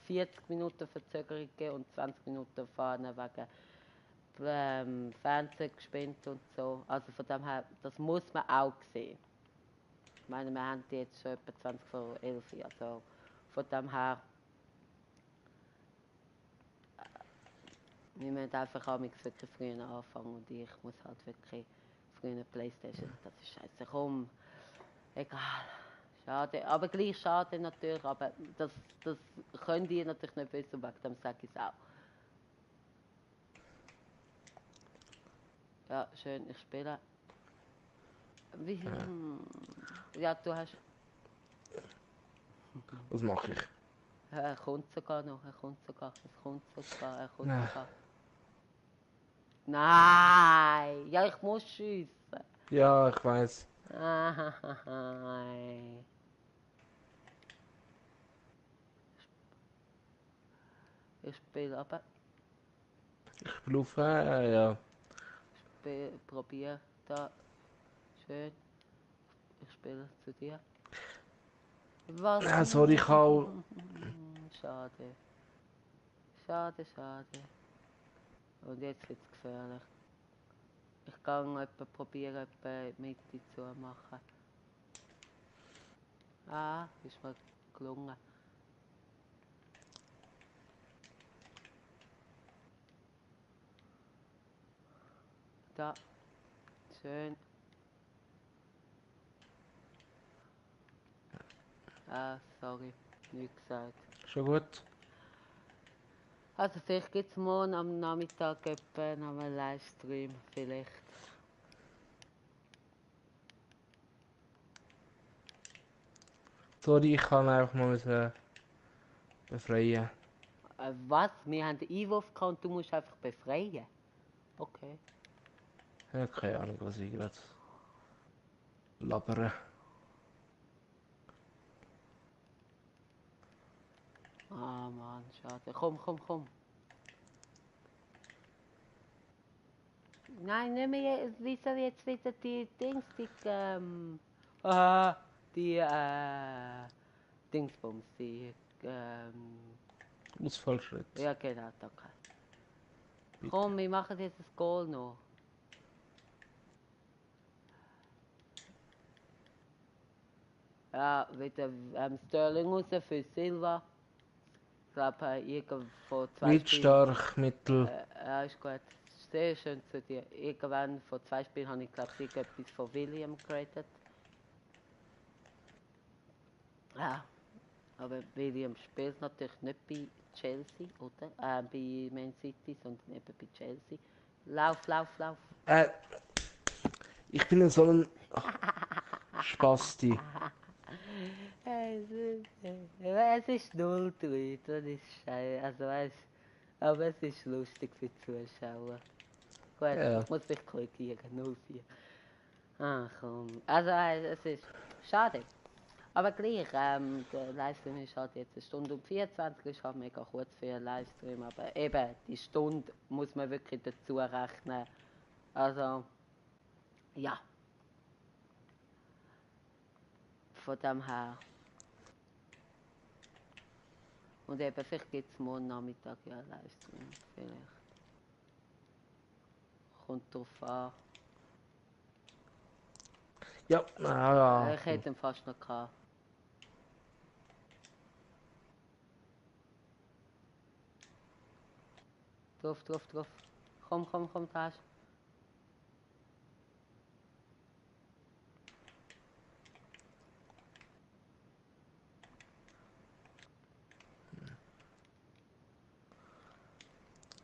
40 Minuten Verzögerung gegeben und 20 Minuten vorne wegen Fernsehen gespinnt und so. Also von dem her, das muss man auch sehen. Ich meine, wir haben die jetzt schon etwa 20 vor 11, also von dem her, wir müssen einfach wirklich früher anfangen und ich muss halt wirklich früher Playstation. Das ist scheiße. Komm, egal. Schade, aber gleich schade natürlich, aber das können die natürlich nicht wissen, wegen dem sage ich es auch. Ja, schön, ich spiele. Wie, ja, du hast. Was mache ich? Er kommt sogar noch, er kommt sogar, es kommt sogar, er kommt Nein. sogar. Nein! Ja, ich muss schiessen. Ja, ich weiß. Nein. Ich spiele aber, Ich bin auf, ja. probier da. Schön. Ich spiele zu dir. Was? Ja, sorry, ich habe... Schade. Schade, schade. Und jetzt wird es gefährlich. Ich kann probieren, etwa Mitte zu machen. Ah, ist mir gelungen. Da. Schön. Ah, sorry. Nicht gesagt. Schon gut? Also vielleicht gibt es morgen am Nachmittag etwa noch einen Livestream. Vielleicht. Sorry, ich kann einfach mal müssen befreien. Was? Wir haben den Einwurf gehabt und du musst einfach befreien? Okay. Ja, keine Ahnung, was ich gerade labere. Ah Mann, schade. Komm, komm, komm. Nein, nicht mehr. Wieso jetzt wieder die Dings, die Dingsbums, Ausfallschritt. ja genau, danke. Bitte. Komm, wir machen jetzt das Goal noch. Ja, wieder Sterling raus für Silva. Ich glaube, irgendwo 2 Spielen. Wildstark, Mittel. Ja, ist gut. Sehr schön zu dir. Irgendwann vor 2 Spielen habe ich, glaube ich, etwas von William geratet. Ja, aber William spielt natürlich nicht bei Chelsea, oder? Bei Man City, sondern eben bei Chelsea. Lauf, lauf, lauf. Ich bin so ein Spasti. Es ist 0-3, das ist scheiße. Also weißt, aber es ist lustig für die Zuschauer. Gut, Ja. ich muss mich korrigieren, 0-4. Ah, komm. Also es ist schade. Aber gleich, der Livestream ist halt jetzt 1 Stunde und 24, ist halt mega kurz für einen Livestream, aber eben, die Stunde muss man wirklich dazu rechnen. Also, ja. Von dem her. Und eben, vielleicht gibt es morgen Nachmittag ja einen Livestream. Vielleicht. Kommt drauf an. Ja, ja. Ich hätte ihn fast noch gehabt. Drauf. Komm, da hast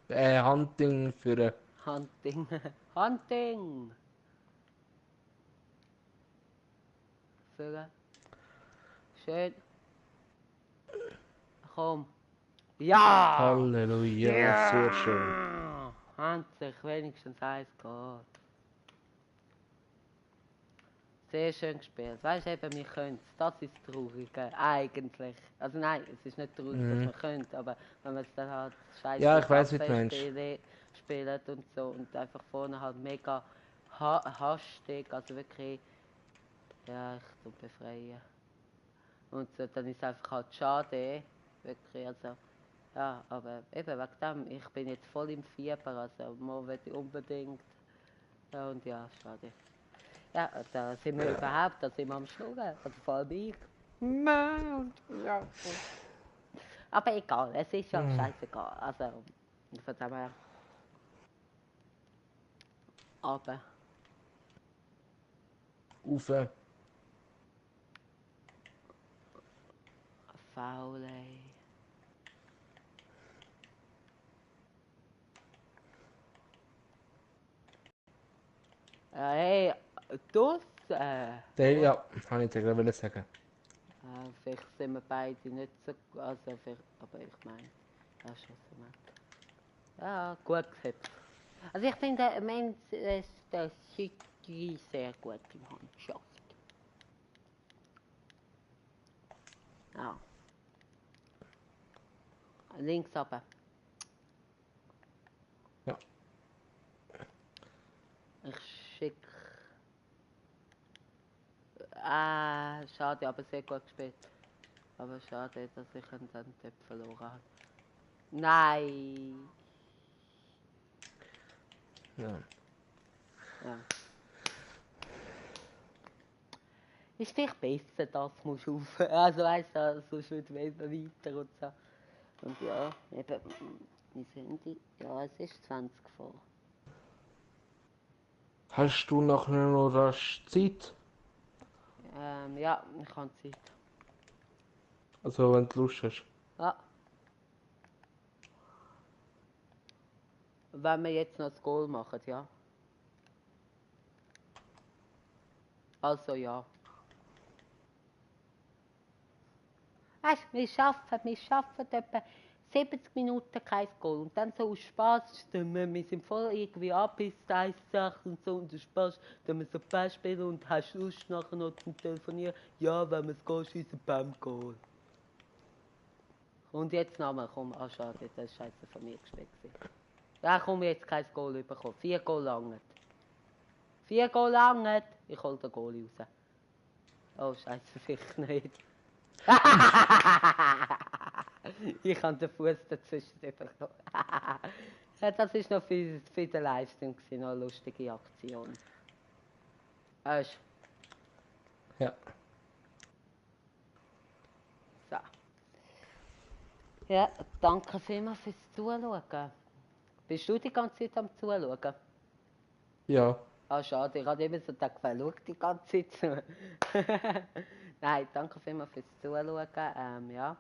Hunting für Hunting. Hunting! Führen. Schön. Komm. Ja! Halleluja, sehr schön. Endlich, wenigstens eins geht. Sehr schön gespielt. Weißt du, eben, wir können es. Das ist das Traurige, eigentlich. Also nein, es ist nicht traurig, dass man könnte, aber wenn man es dann halt scheiße Ja, ich weiß, wie du meinst. spielt und so und einfach vorne halt mega hastig, also wirklich, ja, ich tu befreien. Und so, dann ist es einfach halt schade, wirklich, also, ja, aber eben wegen dem, ich bin jetzt voll im Fieber, also mal will ich unbedingt, ja, und ja, schade. Ja, da sind wir überhaupt, da sind wir am Schnurren, also vor allem ich. Ja. Aber egal, es ist ja scheißegal, also, von dem her, aber, Ufe. faule. Hey, das, Ja, kann ich dir gerade sagen. vielleicht sind wir beide nicht so, also vielleicht, aber ich meine, ja, schon so nett. Ja, gut gehabt. Also ich finde, der City sehr gut im Handschaft. Ja. Links aber. Ja. Ich schicke. Schade, aber sehr gut gespielt. Aber schade, dass ich ihn dann dort verloren habe. Nein! Ja. Ja. Ist vielleicht besser, das musst du auf. Also weißt du, sonst wird es weiter und so. Und ja, eben, wie sind die? Ja, es ist 20 vor. Hast du nachher noch rasch Zeit? Ja, ich habe Zeit. Also, wenn du Lust hast. Ja. Wenn wir jetzt noch das Goal machen, ja. Also ja. Weißt du, wir schaffen etwa 70 Minuten kein Goal. Und dann so aus Spaß stimmen wir sind voll irgendwie abgepisst, 1-8 und so. Und aus Spaß tun wir so Pass spielen und hast Lust nachher noch zum Telefonieren. Ja, wenn wir das Goal schießen, beim Goal. Und jetzt nochmal, komm, schade, das ist scheiße von mir gespielt gewesen. Ja, komm, jetzt kein Goal bekommen. 4 Goal langen. 4 Goal langen. Ich hol den Goal raus. Oh, scheiße, vielleicht nicht. Ich habe den Fuß dazwischen bekommen. Ja, das war noch für den Livestream, noch eine lustige Aktion. Weißt Ja. so. Ja, danke vielmals fürs Zuschauen. Bist du die ganze Zeit am Zuschauen? Ja. Ah, schade, ich habe immer so gedacht, wer schaut die ganze Zeit zu? Nein, danke vielmals fürs Zuschauen. Ja,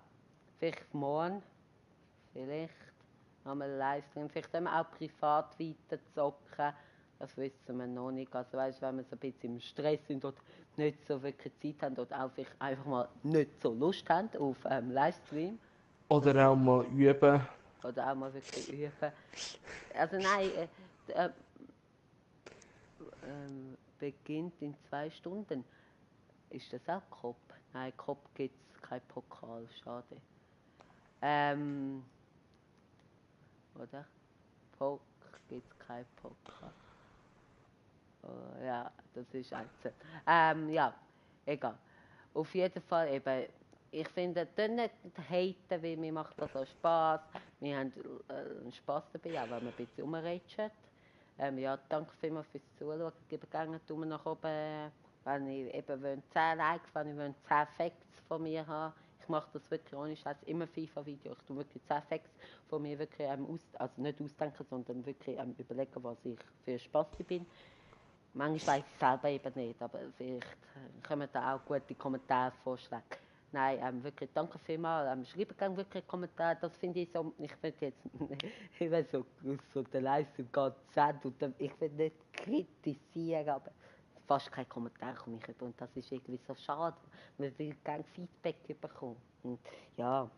vielleicht morgen, vielleicht haben wir einen Livestream. Vielleicht können wir auch privat weiter zocken. Das wissen wir noch nicht. Also weißt, wenn wir so ein bisschen im Stress sind oder nicht so wirklich Zeit haben oder auch vielleicht einfach mal nicht so Lust haben auf Livestream. Oder auch mal üben. Oder auch mal wirklich üben. Also nein, beginnt in 2 Stunden. Ist das auch Kopf? Nein, Kopf gibt es kein Pokal, schade. Oder? Pok gibt es kein Pokal. Oh, ja, das ist einzeln. Ja, egal. Auf jeden Fall eben, ich finde, dann nicht haten, weil mir macht das auch Spass. Wir haben Spass dabei, auch wenn wir ein bisschen rumrätschen. Ja, danke vielmals fürs Zuschauen. Gebt gerne einen Daumen nach oben, wenn ich eben 10 Likes, wenn ich 10 Facts von mir habe. Ich mache das wirklich ohne Scheiß, immer FIFA-Videos. Ich tue wirklich 10 Facts von mir wirklich also nicht ausdenken, sondern wirklich überlegen, was ich für Spaß bin. Manchmal weiß ich selber eben nicht, aber vielleicht kommen da auch gute Kommentarvorschläge. Nein, wirklich, danke vielmals. Schreibt gerne wirklich Kommentare, das finde ich so, ich finde jetzt, ich weiß so der Leistung geht zu und ich will nicht kritisieren, aber fast kein Kommentar komme ich über und das ist irgendwie so schade, man will gerne Feedback bekommen. Und ja,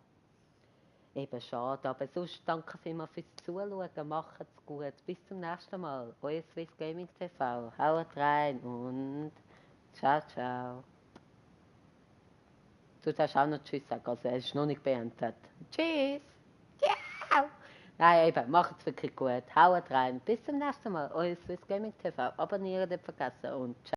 eben schade, aber sonst danke vielmals fürs Zuschauen, macht's gut, bis zum nächsten Mal. Euer Swiss Gaming TV, haut rein und ciao, ciao. Du darfst auch noch Tschüss sagen, also er ist noch nicht beendet. Tschüss! Ciao! Nein, eben, macht's wirklich gut, haut rein, bis zum nächsten Mal. Euer Swiss Gaming TV, abonnieren nicht vergessen und ciao.